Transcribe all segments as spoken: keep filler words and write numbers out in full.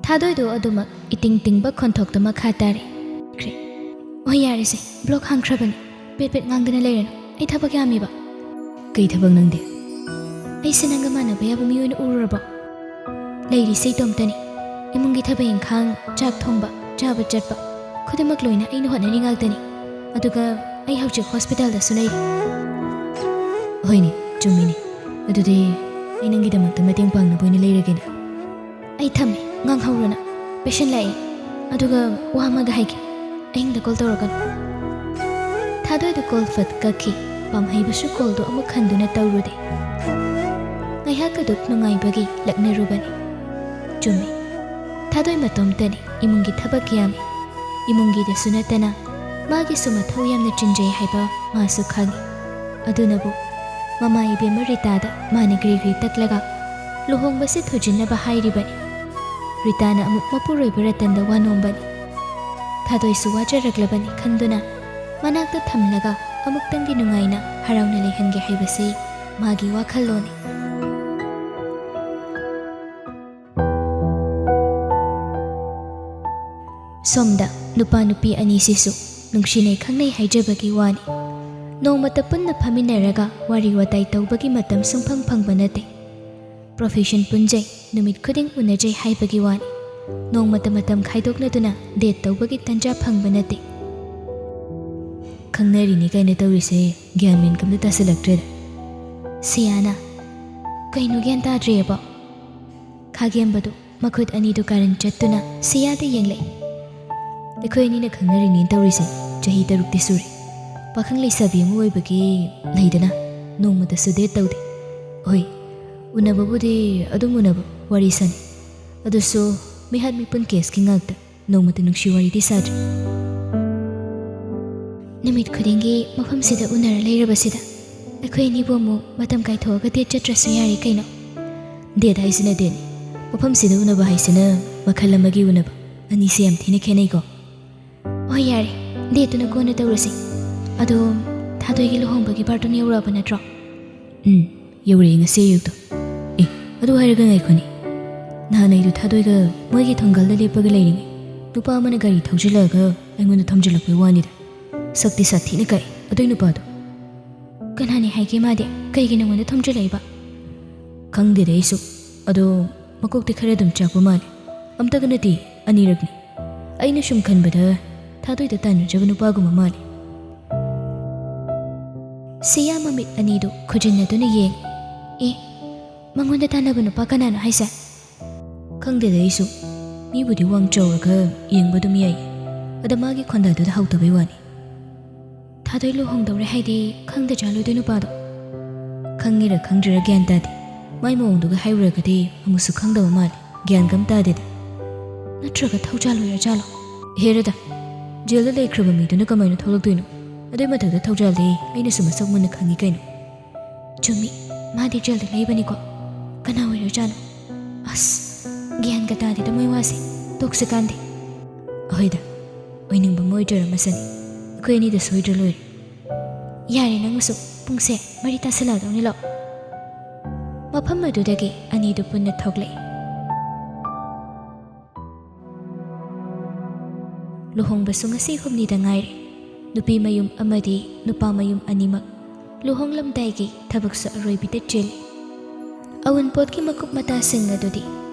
ꯊꯥꯗꯣꯏꯗꯣ ꯑꯗꯨꯃꯛ ꯏꯇꯤꯡ ꯇꯤꯡꯕ ꯈꯣꯟꯊꯣꯛꯇ ꯃꯈꯥ ꯇꯥꯔꯦ꯫ ꯈ꯭ꯔꯦ꯫ ꯍꯣꯏ, ꯌꯥꯔꯦꯁꯦ, ꯕ꯭ꯂꯣꯛ ꯍꯥꯡꯈ꯭ꯔꯕꯅꯤ꯫ ꯄꯦꯠ ꯄꯦꯠ ꯉꯥꯡꯗꯅ ꯂꯩꯔꯅꯨ꯫ ꯑꯩ ꯊꯕꯛ ꯌꯥꯝꯃꯤꯕ꯫ ꯀꯩ ꯊꯕꯛ ꯅꯪꯗꯤ? ꯑꯩꯁꯦ ꯅꯪꯒ ꯃꯥꯟꯅꯕ ꯌꯥꯕ ꯃꯤ ꯑꯣꯏꯅ ꯎꯔꯨꯔꯕꯣ? ꯂꯩꯔꯤꯁꯦ ꯏꯇꯣꯝꯇꯅꯤ꯫ ꯏꯃꯨꯡꯒꯤ ꯊꯕꯛ ꯏꯪꯈꯥꯡ, ꯆꯥꯛ ꯊꯣꯡꯕ, ꯆꯥꯕ ꯆꯠꯄ, ꯈꯨꯗꯤꯡꯃꯛ ꯂꯣꯏꯅ ꯑꯩꯅ ꯍꯣꯠꯅꯔꯤ ꯉꯥꯛꯇꯅꯤ꯫ ꯑꯗꯨꯒ ꯑꯩ ꯍꯧꯖꯤꯛ ꯍꯣꯁꯄꯤꯇꯥꯜꯗꯁꯨ ꯂꯩꯔꯤ꯫ ꯍꯣꯏꯅꯦ, ꯆꯨꯝꯃꯤꯅꯦ꯫ ꯑꯗꯨꯗꯤ ꯑꯩ ꯅꯪꯒꯤꯗꯃꯛꯇ ꯃꯇꯦꯡ ꯄꯥꯡꯅꯕ ꯑꯣꯏꯅ ꯂꯩꯔꯒꯦꯅꯦ꯫ ꯑꯩ ꯊꯝꯃꯦ, ꯉꯥꯡꯍꯧꯔꯣꯅ꯫ ꯄꯦꯁꯦꯟ ꯂꯥꯛꯑꯦ꯫ ꯑꯗꯨꯒ ꯋꯥ ꯑꯃꯒ ꯍꯥꯏꯒꯦ, ꯑꯍꯤꯡꯗ ꯀꯣꯜ ꯇꯧꯔꯛꯀꯅꯨ꯫ ꯊꯥꯗꯣꯏꯗ ꯀꯣꯜ ꯐꯠ ꯀꯛꯈꯤ꯫ ꯄꯥꯝꯍꯩꯕꯁꯨ ꯀꯣꯜꯗꯣ ꯑꯃꯨꯛ ꯍꯟꯗꯨꯅ ꯇꯧꯔꯨꯗꯦ꯫ ꯉꯥꯏꯍꯥꯛ ꯑꯗꯨꯛ ꯅꯨꯡꯉꯥꯏꯕꯒꯤ ꯂꯛꯅꯔꯨꯕꯅꯤ꯫ ꯆꯨꯝꯃꯤ, ꯊꯥꯗꯣꯏ ꯃꯇꯣꯝꯇꯅꯤ ꯏꯃꯨꯡꯒꯤ ꯊꯕꯛ ꯌꯥꯝꯃꯤ꯫ ꯏꯃꯨꯡꯒꯤꯗꯁꯨ ꯅꯠꯇꯅ ꯃꯥꯒꯤꯁꯨ ꯃꯊꯧ ꯌꯥꯝꯅ ꯆꯤꯟꯖꯩ ꯍꯥꯏꯕ ꯃꯥꯁꯨ ꯈꯪꯏ꯫ ꯑꯗꯨꯅꯕꯨ ꯃꯃꯥ ꯏꯕꯦꯝꯃ ꯔꯤꯇꯥꯗ ꯃꯥꯅ ꯒ꯭ꯔꯤ ꯒ꯭ꯔꯤ ꯇꯛꯂꯒ ꯂꯨꯍꯣꯡꯕꯁꯤ ꯊꯨꯖꯤꯟꯅꯕ ꯍꯥꯏꯔꯤꯕꯅꯤ꯫ ꯔꯤꯇꯥꯅ ꯑꯃꯨꯛ ꯃꯄꯨꯔꯣꯏꯕ ꯔꯇꯟꯗ ꯋꯥ ꯅꯣꯝꯕꯅꯤ꯫ ꯊꯥꯗꯣꯏꯁꯨ ꯋꯥꯖꯔꯛꯂꯕꯅꯤ ꯈꯟꯗꯨꯅ ꯃꯅꯥꯛꯇ ꯊꯝꯂꯒ ꯑꯃꯨꯛꯇꯪꯗꯤ ꯅꯨꯡꯉꯥꯏꯅ ꯍꯔꯥꯎꯅ ꯂꯩꯍꯟꯒꯦ ꯍꯥꯏꯕꯁꯤ ꯃꯥꯒꯤ ꯋꯥꯈꯜꯂꯣꯟꯅꯤ꯫ ꯁꯣꯝꯗ ꯅꯨꯄꯥ ꯅꯨꯄꯤ ꯑꯅꯤꯁꯤꯁꯨ ꯅꯨꯡꯁꯤꯅꯩ ꯈꯪꯅꯩ ꯍꯥꯏꯖꯕꯒꯤ ꯋꯥꯅꯤ꯫ ꯅꯣꯡꯃꯇ ꯄꯨꯟꯅ ꯐꯝꯃꯤꯟꯅꯔꯒ ꯋꯥꯔꯤ ꯋꯥꯇꯥꯏ ꯇꯧꯕꯒꯤ ꯃꯇꯝ ꯁꯨꯡꯐꯪ ꯐꯪꯕ ꯅꯠꯇꯦ꯫ ꯄ꯭ꯔꯣꯐꯦꯁꯟ ꯄꯨꯟꯖꯩ, ꯅꯨꯃꯤꯠ ꯈꯨꯗꯤꯡ ꯎꯅꯖꯩ ꯍꯥꯏꯕꯒꯤ ꯋꯥꯅꯤ꯫ ꯅꯣꯡꯃꯇ ꯃꯇꯝ ꯈꯥꯏꯗꯣꯛꯅꯗꯨꯅ ꯗꯦꯠ ꯇꯧꯕꯒꯤ ꯇꯟꯖꯥ ꯐꯪꯕ ꯅꯠꯇꯦ꯫ ꯈꯪꯅꯔꯤꯅꯤ ꯀꯥꯏꯅ ꯇꯧꯔꯤꯁꯦ ꯒ꯭ꯌꯥꯟ ꯃꯦꯟ ꯀꯝꯇ ꯇꯥꯁꯤꯜꯂꯛꯇ꯭ꯔꯦꯗ꯫ ꯁꯤꯌꯥꯅ, "ꯀꯩꯅꯣ ꯒ꯭ꯌꯥꯟ ꯇꯥꯗ꯭ꯔꯦꯕꯣ?" ꯈꯥꯒꯦꯝꯕꯗꯨ ꯃꯈꯨꯠ ꯑꯅꯤꯗꯨ ꯀꯥꯔꯟ ꯆꯠꯇꯨꯅ ꯁꯤꯌꯥꯗ ꯌꯦꯡꯂꯛꯏ꯫ ꯑꯩꯈꯣꯏ ꯑꯅꯤꯅ ꯈꯪꯅꯔꯤꯅꯦꯅ ꯇꯧꯔꯤꯁꯦ ꯆꯍꯤ ꯇꯔꯨꯛꯇꯤ ꯁꯨꯔꯦ꯫ ꯄꯥꯈꯪ ꯂꯩꯁꯥꯕꯤ ꯑꯃ ꯑꯣꯏꯕꯒꯤ ꯂꯩꯗꯅ, ꯅꯣꯡꯃꯇꯁꯨ ꯗꯦꯠ ꯇꯧꯗꯦ꯫ ꯍꯣꯏ, ꯎꯅꯕꯕꯨꯗꯤ ꯑꯗꯨꯝ ꯎꯅꯕ, ꯋꯥꯔꯤ ꯁꯥꯟꯅꯩ꯫ ꯑꯗꯨꯁꯨ ꯃꯤꯍꯥꯠ ꯃꯤꯄꯨꯟ ꯀꯦꯁꯀꯤ ꯉꯥꯛꯇ, ꯅꯣꯡꯃꯇ ꯅꯨꯡꯁꯤ ꯋꯥꯔꯤꯗꯤ ꯁꯥꯗ꯭ꯔꯤ꯫ ꯅꯨꯃꯤꯠ ꯈꯨꯗꯤꯡꯒꯤ ꯃꯐꯝꯁꯤꯗ ꯎꯅꯔ ꯂꯩꯔꯕꯁꯤꯗ ꯑꯩꯈꯣꯏ ꯑꯅꯤꯕꯨ ꯑꯃꯨꯛ ꯃꯇꯝ ꯀꯥꯏꯊꯣꯛꯑꯒ ꯗꯦꯠ ꯆꯠꯇ꯭ꯔꯁꯨ ꯌꯥꯔꯦ ꯀꯩꯅꯣ꯫ ꯗꯦꯠ ꯍꯥꯏꯁꯤꯅ ꯗꯦꯠꯅꯤ, ꯃꯐꯝꯁꯤꯗ ꯎꯅꯕ ꯍꯥꯏꯁꯤꯅ ꯃꯈꯜ ꯑꯃꯒꯤ ꯎꯅꯕ꯫ ꯑꯅꯤꯁꯦ ꯌꯥꯝ ꯊꯤꯅ ꯈꯦꯠꯅꯩꯀꯣ꯫ ꯍꯣꯏ ꯌꯥꯔꯦ, ꯗꯦꯠꯇꯨꯅ ꯀꯣꯟꯅ ꯇꯧꯔꯁꯤ꯫ ꯑꯗꯣ ꯊꯥꯗꯣꯏꯒꯤ ꯂꯨꯍꯣꯡꯕꯒꯤ ꯕꯥꯔꯇꯣꯟ ꯌꯧꯔꯛꯑꯕ ꯅꯠꯇ꯭ꯔꯣ? ꯎꯝ, ꯌꯧꯔꯛꯑꯦ ꯉꯁꯤ ꯑꯌꯨꯛꯇꯣ꯫ ꯑꯦ, ꯑꯗꯨ ꯍꯥꯏꯔꯒ ꯉꯥꯏꯈꯣꯅꯦ꯫ ꯅꯍꯥꯟ ꯑꯩꯗꯣ ꯊꯥꯗꯣꯏꯒ ꯃꯣꯏꯒꯤ ꯊꯣꯡꯒꯜꯗ ꯂꯦꯞꯄꯒ ꯂꯩꯔꯤꯉꯩ, ꯅꯨꯄꯥ ꯑꯃꯅ ꯒꯥꯔꯤ ꯊꯧꯖꯤꯜꯂꯛꯑꯒ ꯑꯩꯉꯣꯟꯗ ꯊꯣꯝꯖꯤꯜꯂꯛꯄꯩ ꯋꯥꯅꯤꯗ꯫ ꯁꯛꯇꯤ ꯁꯥꯊꯤꯅ ꯀꯥꯏ ꯑꯗꯨꯏ ꯅꯨꯄꯥꯗꯣ꯫ "ꯀꯅꯥꯅꯤ ꯍꯥꯏꯒꯦ ꯃꯥꯗꯤ? ꯀꯩꯒꯤ ꯅꯉꯣꯟꯗ ꯊꯣꯝꯖꯤꯜꯂꯛꯏꯕ?" "ꯈꯪꯗꯦꯗ ꯑꯩꯁꯨ꯫ ꯑꯗꯣ ꯃꯀꯣꯛꯇꯤ ꯈꯔ ꯑꯗꯨꯝ ꯆꯥꯛꯄ ꯃꯥꯜꯂꯦ꯫ ꯑꯝꯇꯒ ꯅꯠꯇꯦ, ꯑꯅꯤꯔꯛꯅꯤ꯫ ꯑꯩꯅ ꯁꯨꯝ ꯈꯟꯕꯗ ꯊꯥꯗꯣꯏꯗ ꯇꯥꯟꯅꯖꯕ ꯅꯨꯄꯥꯒꯨꯝꯕ ꯃꯥꯜꯂꯦ꯫" ꯁꯤꯌꯥ ꯃꯃꯤꯠ ꯑꯅꯤꯗꯨ ꯈꯨꯖꯤꯟꯅꯗꯨꯅ ꯌꯦꯡ꯫ "ꯑꯦ, ꯃꯉꯣꯟꯗ ꯇꯥꯟꯅꯕ ꯅꯨꯄꯥ ꯀꯅꯥꯅꯣ ꯍꯥꯏꯁꯦ?" "ꯈꯪꯗꯦꯗ ꯑꯩꯁꯨ꯫ ꯃꯤꯕꯨꯗꯤ ꯋꯥꯡ ꯆꯥꯎꯔꯒ ꯌꯦꯡꯕ ꯑꯗꯨꯝ ꯌꯥꯏ꯫ ꯑꯗ ꯃꯥꯒꯤ ꯈꯣꯟꯗꯥꯗꯨꯗ ꯍꯧꯗꯕꯩ ꯋꯥꯅꯤ꯫" "ꯊꯥꯗꯣꯏ ꯂꯨꯍꯣꯡꯗꯧꯔꯦ ꯍꯥꯏꯗꯤ ꯈꯪꯗ ꯖꯥꯠꯂꯣ ꯑꯗꯨ ꯅꯨꯄꯥꯗꯣ?" "ꯈꯪꯉꯤꯔ ꯈꯪꯗ꯭ꯔꯤꯔ ꯒ꯭ꯌꯥꯟ ꯇꯥꯗꯦ꯫ ꯃꯥꯏ ꯃꯑꯣꯡꯗꯨꯒ ꯍꯥꯏꯔꯨꯔꯒꯗꯤ ꯑꯃꯨꯛꯁꯨ ꯈꯪꯗꯕ ꯃꯥꯜꯂꯦ꯫ ꯒ꯭ꯌꯥꯟꯒ ꯑꯝ ꯇꯥꯗꯦꯗ꯫ ꯅꯠꯇ꯭ꯔꯒ ꯊꯧꯖꯥꯜ ꯑꯣꯏꯔ ꯖꯥꯠꯂꯣ?" "ꯍꯦꯔꯥꯗ, ꯖꯦꯜꯗ ꯂꯩꯈ꯭ꯔꯕ ꯃꯤꯗꯨꯅ ꯀꯃꯥꯏꯅ ꯊꯣꯛꯂꯛꯇꯣꯏꯅꯣ? ꯑꯗꯨꯏ ꯃꯊꯛꯇ ꯊꯧꯖꯥꯜꯗꯤ ꯑꯩꯅꯁꯨ ꯃꯁꯛ ꯃꯨꯟꯅ ꯈꯪꯉꯤ ꯀꯩꯅꯣ꯫" "ꯆꯨꯝꯃꯤ, ꯃꯥꯗꯤ ꯖꯦꯜꯗ ꯂꯩꯕꯅꯤꯀꯣ꯫ ꯀꯅꯥ ꯑꯣꯏꯔꯖꯥꯠꯅꯣ? ꯑꯁ, ꯒ꯭ꯌꯥꯟꯒ ꯇꯥꯗꯦꯗ ꯃꯣꯏ ꯋꯥꯁꯦ꯫ ꯇꯣꯛꯁꯤ ꯀꯥꯟꯗꯦ꯫" "ꯑꯍꯣꯏꯗ, ꯑꯣꯏꯅꯤꯡꯕ ꯑꯃ ꯑꯣꯏꯖꯔꯝꯃꯁꯅꯤ꯫ ꯑꯩꯈꯣꯏ ꯑꯅꯤꯗ ꯁꯣꯏꯗ꯭ꯔ ꯂꯣꯏꯔꯦ꯫" "ꯌꯥꯔꯦ ꯅꯪꯁꯨ, ꯄꯨꯡꯁꯦ ꯃꯔꯤ ꯇꯥꯁꯜꯂꯛꯑꯗꯧꯅꯤ, ꯂꯥꯛꯑꯣ꯫" ꯃꯐꯝ ꯑꯗꯨꯗꯒꯤ ꯑꯅꯤꯗꯨ ꯄꯨꯟꯅ ꯊꯣꯛꯂꯛꯏ꯫ ꯂꯨꯍꯣꯡꯕꯁꯨ ꯉꯁꯤ ꯍꯨꯝꯅꯤꯗ ꯉꯥꯏꯔꯦ꯫ ꯅꯨꯄꯤ ꯃꯌꯨꯝ ꯑꯃꯗꯤ ꯅꯨꯄꯥ ꯃꯌꯨꯝ ꯑꯅꯤꯃꯛ ꯂꯨꯍꯣꯡꯂꯝꯗꯥꯏꯒꯤ ꯊꯕꯛꯁꯨ ꯑꯔꯣꯏꯕꯤꯗ ꯆꯤꯜꯂꯤ꯫ ꯑꯋꯨꯟꯄꯣꯠꯀꯤ ꯃꯀꯨꯞ ꯃꯇꯥꯁꯤꯡ ꯑꯗꯨꯗꯤ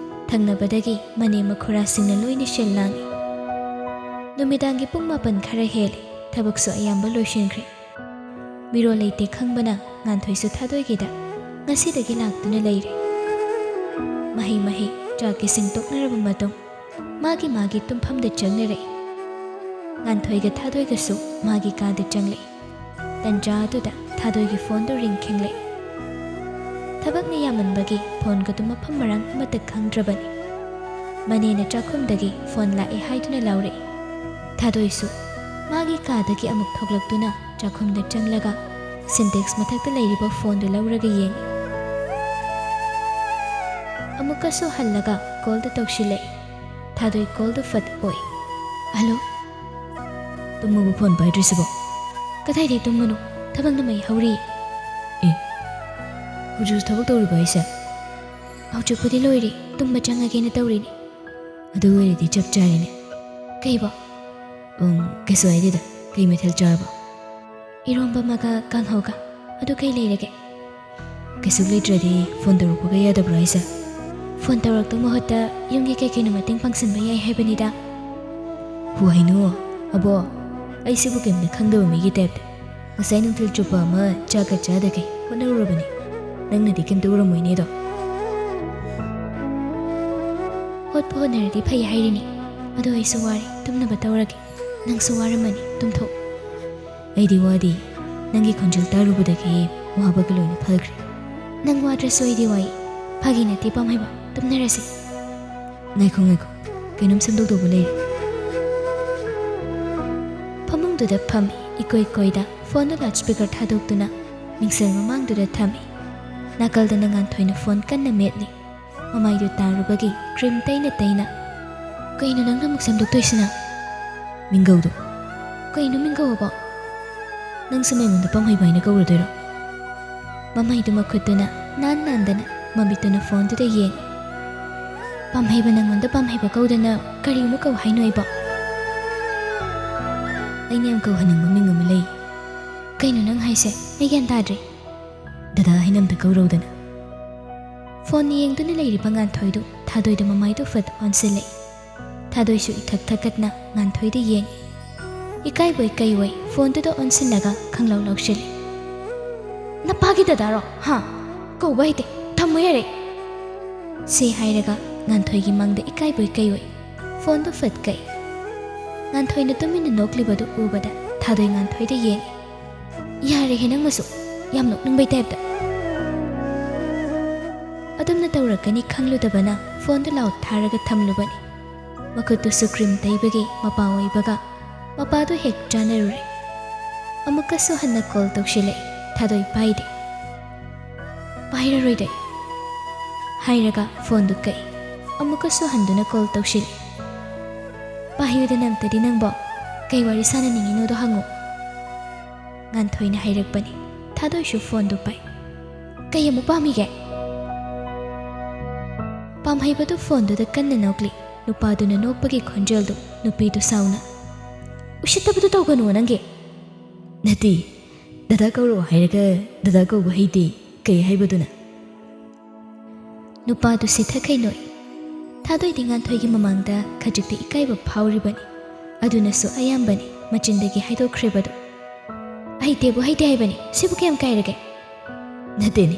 ꯊꯪꯅꯕꯗꯒꯤ ꯃꯅꯦꯝ ꯃꯈꯨꯔꯥꯁꯤꯡꯅ ꯂꯣꯏꯅ ꯁꯤꯜ ꯂꯥꯡꯏ꯫ ꯅꯨꯃꯤꯗꯥꯡꯒꯤ ꯄꯨꯡ ꯃꯥꯄꯟ ꯈꯔ ꯍꯦꯜꯂꯦ, ꯊꯕꯛꯁꯨ ꯑꯌꯥꯝꯕ ꯂꯣꯏꯁꯤꯟꯈ꯭ꯔꯦ꯫ ꯃꯤꯔꯣꯜ ꯂꯩꯇꯦ ꯈꯪꯕꯅ ꯉꯥꯟꯊꯣꯏꯁꯨ ꯊꯥꯗꯣꯏꯒꯤꯗ ꯉꯁꯤꯗꯒꯤ ꯂꯥꯛꯇꯨꯅ ꯂꯩꯔꯦ꯫ ꯃꯍꯩ ꯃꯍꯩ ꯆꯥꯛ ꯏꯁꯤꯡ ꯇꯣꯛꯅꯔꯕ ꯃꯇꯨꯡ ꯃꯥꯒꯤ ꯃꯥꯒꯤ ꯇꯨꯝꯐꯝꯗ ꯆꯪꯅꯔꯛꯏ꯫ ꯉꯥꯟꯊꯣꯏꯒ ꯊꯥꯗꯣꯏꯒꯁꯨ ꯃꯥꯒꯤ ꯀꯥꯗ ꯆꯪꯂꯛꯏ꯫ ꯇꯟꯖꯥ ꯑꯗꯨꯗ ꯊꯥꯗꯣꯏꯒꯤ ꯐꯣꯟꯗꯨ ꯔꯤꯡ ꯈꯤꯡꯂꯛꯏ꯫ ꯊꯕꯛꯅ ꯌꯥꯝꯃꯟꯕꯒꯤ ꯐꯣꯟꯒꯗꯨ ꯃꯐꯝ ꯃꯔꯥꯡ ꯑꯃꯠꯇ ꯈꯪꯗ꯭ꯔꯕꯅꯤ꯫ ꯃꯅꯦꯅ ꯆꯥꯛꯈꯨꯝꯗꯒꯤ ꯐꯣꯟ ꯂꯥꯛꯑꯦ ꯍꯥꯏꯗꯨꯅ ꯂꯥꯎꯔꯛꯏ꯫ ꯊꯥꯗꯣꯏꯁꯨ ꯃꯥꯒꯤ ꯀꯥꯗꯒꯤ ꯑꯃꯨꯛ ꯊꯣꯛꯂꯛꯇꯨꯅ ꯆꯥꯛꯈꯨꯝꯗ ꯆꯪꯂꯒ ꯁꯤꯟꯇꯦꯛꯁ ꯃꯊꯛꯇ ꯂꯩꯔꯤꯕ ꯐꯣꯟꯗꯨ ꯂꯧꯔꯒ ꯌꯦꯡꯉꯤ꯫ ꯑꯃꯨꯛꯀꯁꯨ ꯍꯜꯂꯒ ꯀꯣꯜꯗꯨ ꯇꯧꯁꯤꯜꯂꯛꯏ꯫ ꯊꯥꯗꯣꯏ ꯀꯣꯜꯗꯨ ꯐꯠ ꯑꯣꯏ꯫ "ꯍꯜꯂꯣ?" "ꯇꯨꯝꯃꯕ ꯐꯣꯟ ꯄꯥꯏꯗ꯭ꯔꯤꯁꯤꯕꯣ?" "ꯀꯗꯥꯏꯗꯩ ꯇꯨꯝꯕꯅꯣ? ꯊꯕꯛꯅ ꯃꯩ ꯍꯧꯔꯤ꯫" "ꯑꯦ, ꯍꯧꯖꯤꯛꯁꯨ ꯊꯕꯛ ꯇꯧꯔꯤꯕ ꯍꯥꯏꯁꯦ?" ꯍꯧꯖꯤꯛꯄꯨꯗꯤ ꯂꯣꯏꯔꯦ, ꯇꯨꯝꯕ ꯆꯪꯉꯒꯦꯅ ꯇꯧꯔꯤꯅꯦ꯫ ꯑꯗꯨ ꯑꯣꯏꯔꯗꯤ ꯆꯞ ꯆꯥꯔꯦꯅꯦ꯫ ꯀꯩꯕꯣ? ꯎꯝ, ꯀꯩꯁꯨ ꯍꯥꯏꯗꯦꯗ꯫ ꯀꯩ ꯃꯊꯦꯜ ꯆꯥꯔꯕ? ꯏꯔꯣꯝꯕ ꯑꯃꯒ ꯀꯥꯡꯍꯧꯒ꯫ ꯑꯗꯨ ꯀꯩ ꯂꯩꯔꯒꯦ? ꯀꯩꯁꯨ ꯂꯩꯇ꯭ꯔꯗꯤ ꯐꯣꯟ ꯇꯧꯔꯛꯄꯒ ꯌꯥꯗꯕ꯭ꯔꯣ ꯍꯥꯏꯁꯦ? ꯐꯣꯟ ꯇꯧꯔꯛꯇꯧ ꯃꯍꯨꯠꯇ ꯌꯨꯝꯒꯤ ꯀꯩ ꯀꯩꯅꯣ ꯃꯇꯦꯡ ꯄꯥꯡꯁꯤꯟꯕ ꯌꯥꯏ ꯍꯥꯏꯕꯅꯤꯗ꯫ ꯍꯨ ꯍꯩꯅꯨ, ꯑꯕꯣ, ꯑꯩꯁꯤꯕꯨ ꯀꯩꯝꯇ ꯈꯪꯗꯕ ꯃꯤꯒꯤ ꯇꯥꯏꯞꯇ꯫ ꯉꯁꯥꯏ ꯅꯨꯡꯊꯤꯜ ꯆꯨꯞꯄ ꯑꯃ ꯆꯥꯛꯀ ꯆꯥꯗꯈꯩ ꯍꯣꯠꯅꯔꯨꯔꯕꯅꯤ꯫ ꯅꯪꯅꯗꯤ ꯀꯩꯝꯇ ꯎꯔꯝꯃꯣꯏꯅꯦ ꯑꯗꯣ꯫ ꯍꯣꯠꯄꯨ ꯍꯣꯠꯅꯔꯗꯤ ꯐꯩ ꯍꯥꯏꯔꯤꯅꯤ꯫ ꯑꯗꯣ ꯑꯩꯁꯨ ꯋꯥꯔꯦ, ꯇꯨꯝꯅꯕ ꯇꯧꯔꯒꯦ꯫ ꯅꯪꯁꯨ ꯋꯥꯔꯝꯃꯅꯤ, ꯇꯨꯝꯊꯣꯛ꯫ ꯑꯩꯗꯤ ꯋꯥꯗꯤ꯫ ꯅꯪꯒꯤ ꯈꯣꯟꯖꯦꯜ ꯇꯥꯔꯨꯕꯗꯒꯤ ꯋꯥꯕꯒ ꯂꯣꯏꯅ ꯐꯈ꯭ꯔꯦ꯫ ꯅꯪ ꯋꯥꯗ꯭ꯔꯁꯨ ꯑꯩꯗꯤ ꯋꯥꯏ꯫ ꯐꯥꯒꯤ ꯅꯠꯇꯦ ꯄꯥꯝꯍꯩꯕ, ꯇꯨꯝꯅꯔꯁꯤ꯫ ꯉꯥꯏꯈꯣ, ꯉꯥꯏꯈꯣ, ꯀꯩꯅꯣꯝ ꯁꯦꯝꯗꯣꯛꯇꯧꯕ ꯂꯩꯔꯦ꯫ ꯐꯃꯨꯡꯗꯨꯗ ꯐꯝꯃꯤ, ꯏꯀꯣꯏ ꯀꯣꯏꯗ ꯐꯣꯟꯗꯨ ꯂꯥꯎꯗ ꯁ꯭ꯄꯤꯀꯔ ꯊꯥꯗꯣꯛꯇꯨꯅ ꯃꯤꯡꯁꯦꯜ ꯃꯃꯥꯡꯗꯨꯗ ꯊꯝꯃꯤ꯫ ꯅꯥꯀꯜꯗꯅ ꯉꯥꯟꯊꯣꯏꯅ ꯐꯣꯟ ꯀꯟꯅ ꯃꯦꯠꯂꯤ꯫ ꯃꯃꯥꯏꯗꯨ ꯇꯥꯔꯨꯕꯒꯤ ꯀ꯭ꯔꯤꯝ ꯇꯩꯅ ꯇꯩꯅ, "ꯀꯩꯅꯣ ꯅꯪꯅ ꯑꯃꯨꯛ ꯁꯦꯝꯗꯣꯛꯇꯣꯏꯁꯤꯅ?" "ꯃꯤꯡꯒꯧꯗꯣ꯫" "ꯀꯩꯅꯣ ꯃꯤꯡꯒꯧ ꯑꯕꯣ?" "ꯅꯪꯁꯨ ꯑꯩꯉꯣꯟꯗ ꯄꯥꯝꯍꯩꯕ ꯍꯥꯏꯅ ꯀꯧꯔꯗꯣꯏꯔꯣ?" ꯃꯃꯩꯗꯨ ꯃꯈꯨꯠꯇꯨꯅ ꯅꯥꯟ ꯅꯥꯟꯗꯅ ꯃꯃꯤꯠꯇꯨꯅ ꯐꯣꯟꯗꯨꯗ ꯌꯦꯡꯉꯤ꯫ "ꯄꯥꯝꯍꯩꯕ ꯅꯪꯉꯣꯟꯗ ꯄꯥꯝꯍꯩꯕ ꯀꯧꯗꯅ ꯀꯔꯤꯃꯨꯛ ꯀꯧ ꯍꯥꯏꯅꯣ ꯑꯩꯕꯣ?" "ꯑꯩꯅ ꯌꯥꯝ ꯀꯧꯍꯟꯅꯤꯡꯕ ꯃꯤꯡ ꯑꯃ ꯂꯩ꯫" "ꯀꯩꯅꯣ ꯅꯪ ꯍꯥꯏꯁꯦ? ꯑꯩ ꯒ꯭ꯌꯥꯟ ꯇꯥꯗ꯭ꯔꯦ꯫" "ꯗꯗꯥ ꯍꯥꯏꯅ ꯑꯝꯇ ꯀꯧꯔꯧꯗꯅ꯫" ꯐꯣꯟ ꯌꯦꯡꯗꯨꯅ ꯂꯩꯔꯤꯕ ꯉꯥꯟꯊꯣꯏꯗꯨ ꯊꯥꯗꯣꯏꯗ ꯃꯃꯥꯏꯗꯨ ꯐꯠ ꯑꯣꯟꯁꯤꯜꯂꯦ꯫ ꯊꯥꯗꯣꯏꯁꯨ ꯏꯊꯛ ꯊꯛꯀꯠꯅ ꯉꯥꯟꯊꯣꯏꯗ ꯌꯦꯡꯉꯤ꯫ ꯏꯀꯥꯏꯕꯣꯏ ꯀꯩꯕꯣꯏ ꯐꯣꯟꯗꯨꯗ ꯑꯣꯟꯁꯤꯜꯂꯒ ꯈꯪꯂꯧ ꯂꯧꯁꯤꯜꯂꯤ꯫ "ꯅꯄꯥꯒꯤ ꯗꯗꯥꯔꯣ? ꯍꯥ? ꯀꯧꯕ ꯍꯩꯇꯦ꯫ ꯊꯝꯃꯨ ꯌꯥꯔꯦ꯫" ꯁꯤ ꯍꯥꯏꯔꯒ ꯉꯥꯟꯊꯣꯏꯒꯤ ꯃꯥꯡꯗ ꯏꯀꯥꯏꯕꯣꯏ ꯀꯩꯕꯣꯏ ꯐꯣꯟꯗꯨ ꯐꯠ ꯀꯛꯏ꯫ ꯉꯥꯟꯊꯣꯏꯅ ꯇꯨꯃꯤꯟꯅ ꯅꯣꯛꯂꯤꯕꯗꯨ ꯎꯕꯗ ꯊꯥꯗꯣꯏ ꯉꯥꯟꯊꯣꯏꯗ ꯌꯦꯡꯉꯤ꯫ "ꯌꯥꯔꯦꯍꯦ ꯅꯪꯃꯁꯨ, ꯌꯥꯝ ꯅꯣꯛꯅꯤꯡꯕꯩ ꯇꯥꯏꯞꯇ꯫" ꯑꯗꯨꯝꯅ ꯇꯧꯔꯛꯀꯅꯤ ꯈꯪꯂꯨꯗꯕꯅ ꯐꯣꯟꯗꯨ ꯂꯥꯎꯗ ꯊꯥꯔꯒ ꯊꯝꯂꯨꯕꯅꯤ꯫ ꯃꯈꯨꯠꯇꯨꯁꯨ ꯀ꯭ꯔꯤꯝ ꯇꯩꯕꯒꯤ ꯃꯄꯥ ꯑꯣꯏꯕꯒ ꯃꯄꯥꯗꯨ ꯍꯦꯛ ꯆꯥꯅꯔꯨꯔꯦ꯫ ꯑꯃꯨꯛꯀꯁꯨ ꯍꯟꯅ ꯀꯣꯜ ꯇꯧꯁꯤꯜꯂꯛꯏ꯫ ꯊꯥꯗꯣꯏ ꯄꯥꯏꯗꯦ꯫ "ꯄꯥꯏꯔꯔꯣꯏꯗ ꯑꯩ," ꯍꯥꯏꯔꯒ ꯐꯣꯟꯗꯨ ꯀꯛꯏ꯫ ꯑꯃꯨꯛꯀꯁꯨ ꯍꯟꯗꯨꯅ ꯀꯣꯜ ꯇꯧꯁꯤꯜꯂꯤ꯫ "ꯄꯥꯏꯌꯨꯗꯅ ꯑꯝꯇꯗꯤ ꯅꯪꯕꯣ, ꯀꯩ ꯋꯥꯔꯤ ꯁꯥꯟꯅꯅꯤꯡꯉꯤꯅꯣꯗꯣ ꯍꯪꯉꯨ꯫" ꯉꯥꯟꯊꯣꯏꯅ ꯍꯥꯏꯔꯛꯄꯅꯤ꯫ ꯊꯥꯗꯣꯏꯁꯨ ꯐꯣꯟꯗꯨ ꯄꯥꯏ꯫ "ꯀꯩ ꯑꯃꯨꯛ ꯄꯥꯝꯃꯤꯒꯦ?" ꯄꯥꯝꯍꯩꯕꯗꯨ ꯐꯣꯟꯗꯨꯗ ꯀꯟꯅ ꯅꯣꯛꯂꯤ꯫ ꯅꯨꯄꯥꯗꯨꯅ ꯅꯣꯛꯄꯒꯤ ꯈꯣꯟꯖꯦꯜꯗꯨ ꯅꯨꯄꯤꯗꯨ ꯁꯥꯎꯅ, "ꯎꯁꯤꯠꯇꯕꯗꯨ ꯇꯧꯒꯅꯨ ꯅꯪꯒꯤ꯫ ꯅꯠꯇꯦ, ꯗꯗꯥ ꯀꯧꯔꯛꯑꯣ ꯍꯥꯏꯔꯒ ꯗꯗꯥ ꯀꯧꯕ ꯍꯩꯇꯦ, ꯀꯩ ꯍꯥꯏꯕꯗꯨꯅ?" ꯅꯨꯄꯥꯗꯨ ꯁꯤꯊꯈꯩ ꯅꯣꯛꯏ꯫ ꯊꯥꯗꯣꯏꯗꯤ ꯉꯥꯟꯊꯣꯏꯒꯤ ꯃꯃꯥꯡꯗ ꯈꯖꯤꯛꯇꯤ ꯏꯀꯥꯏꯕ ꯐꯥꯎꯔꯤꯕꯅꯤ꯫ ꯑꯗꯨꯅꯁꯨ ꯑꯌꯥꯝꯕꯅꯤ ꯃꯆꯤꯟꯗꯒꯤ ꯍꯥꯏꯗꯣꯛꯈ꯭ꯔꯤꯕꯗꯨ꯫ "ꯍꯩꯇꯦꯕꯨ ꯍꯩꯇꯦ ꯍꯥꯏꯕꯅꯤ, ꯁꯤꯕꯨ ꯀꯌꯥꯝ ꯀꯥꯏꯔꯒꯦ?" "ꯅꯠꯇꯦꯅꯦ,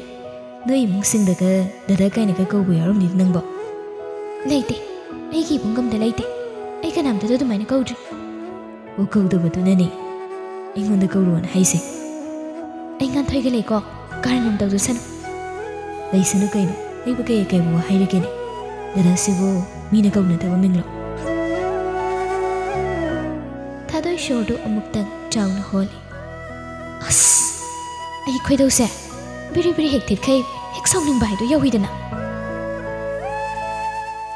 ꯅꯣꯏ ꯏꯃꯨꯡꯁꯤꯡꯗꯒ ꯗꯗꯥ ꯀꯥꯏꯅꯒ ꯀꯧꯕ ꯌꯥꯎꯔꯝꯅꯤ ꯅꯪꯕꯣ?" "ꯂꯩꯇꯦ, ꯑꯩꯒꯤ ꯏꯕꯨꯡꯒꯝꯗ ꯂꯩꯇꯦ꯫ ꯑꯩ ꯀꯅꯥꯝꯇꯗ ꯑꯗꯨꯃꯥꯏꯅ ꯀꯧꯗ꯭ꯔꯤ꯫" "ꯑꯣ, ꯀꯧꯗꯕꯗꯨꯅꯅꯦ ꯑꯩꯉꯣꯟꯗ ꯀꯧꯔꯣꯅ ꯍꯥꯏꯁꯦ꯫" "ꯑꯩ ꯉꯥꯟꯊꯣꯏꯒ ꯂꯩꯀꯣ, ꯀꯥꯔꯟ ꯌꯥꯝ ꯇꯧꯖꯁꯅꯨ꯫" "ꯂꯩꯁꯅꯨ ꯀꯩꯅꯣ, ꯑꯩꯕꯨ ꯀꯩ ꯑꯀꯥꯏꯕ ꯋꯥ ꯍꯥꯏꯔꯒꯦꯅꯦ? ꯗꯗꯥꯁꯤꯕꯨ ꯃꯤꯅ ꯀꯧꯅꯗꯕ ꯃꯤꯡꯂꯣ?" ꯊꯥꯗꯣꯏ ꯁꯣꯔꯗꯨ ꯑꯃꯨꯛꯇꯪ ꯆꯥꯎꯅ ꯍꯣꯜꯂꯤ꯫ ꯑꯁ, ꯑꯩ ꯈꯣꯏꯗꯧꯁꯦ ꯕꯤꯔꯤ ꯕꯤꯔꯤ ꯍꯦꯛ ꯊꯤꯠꯈꯩ ꯍꯦꯛ ꯁꯥꯎꯅꯤꯡꯕ ꯍꯥꯏꯗꯣ ꯌꯧꯏꯗꯅ꯫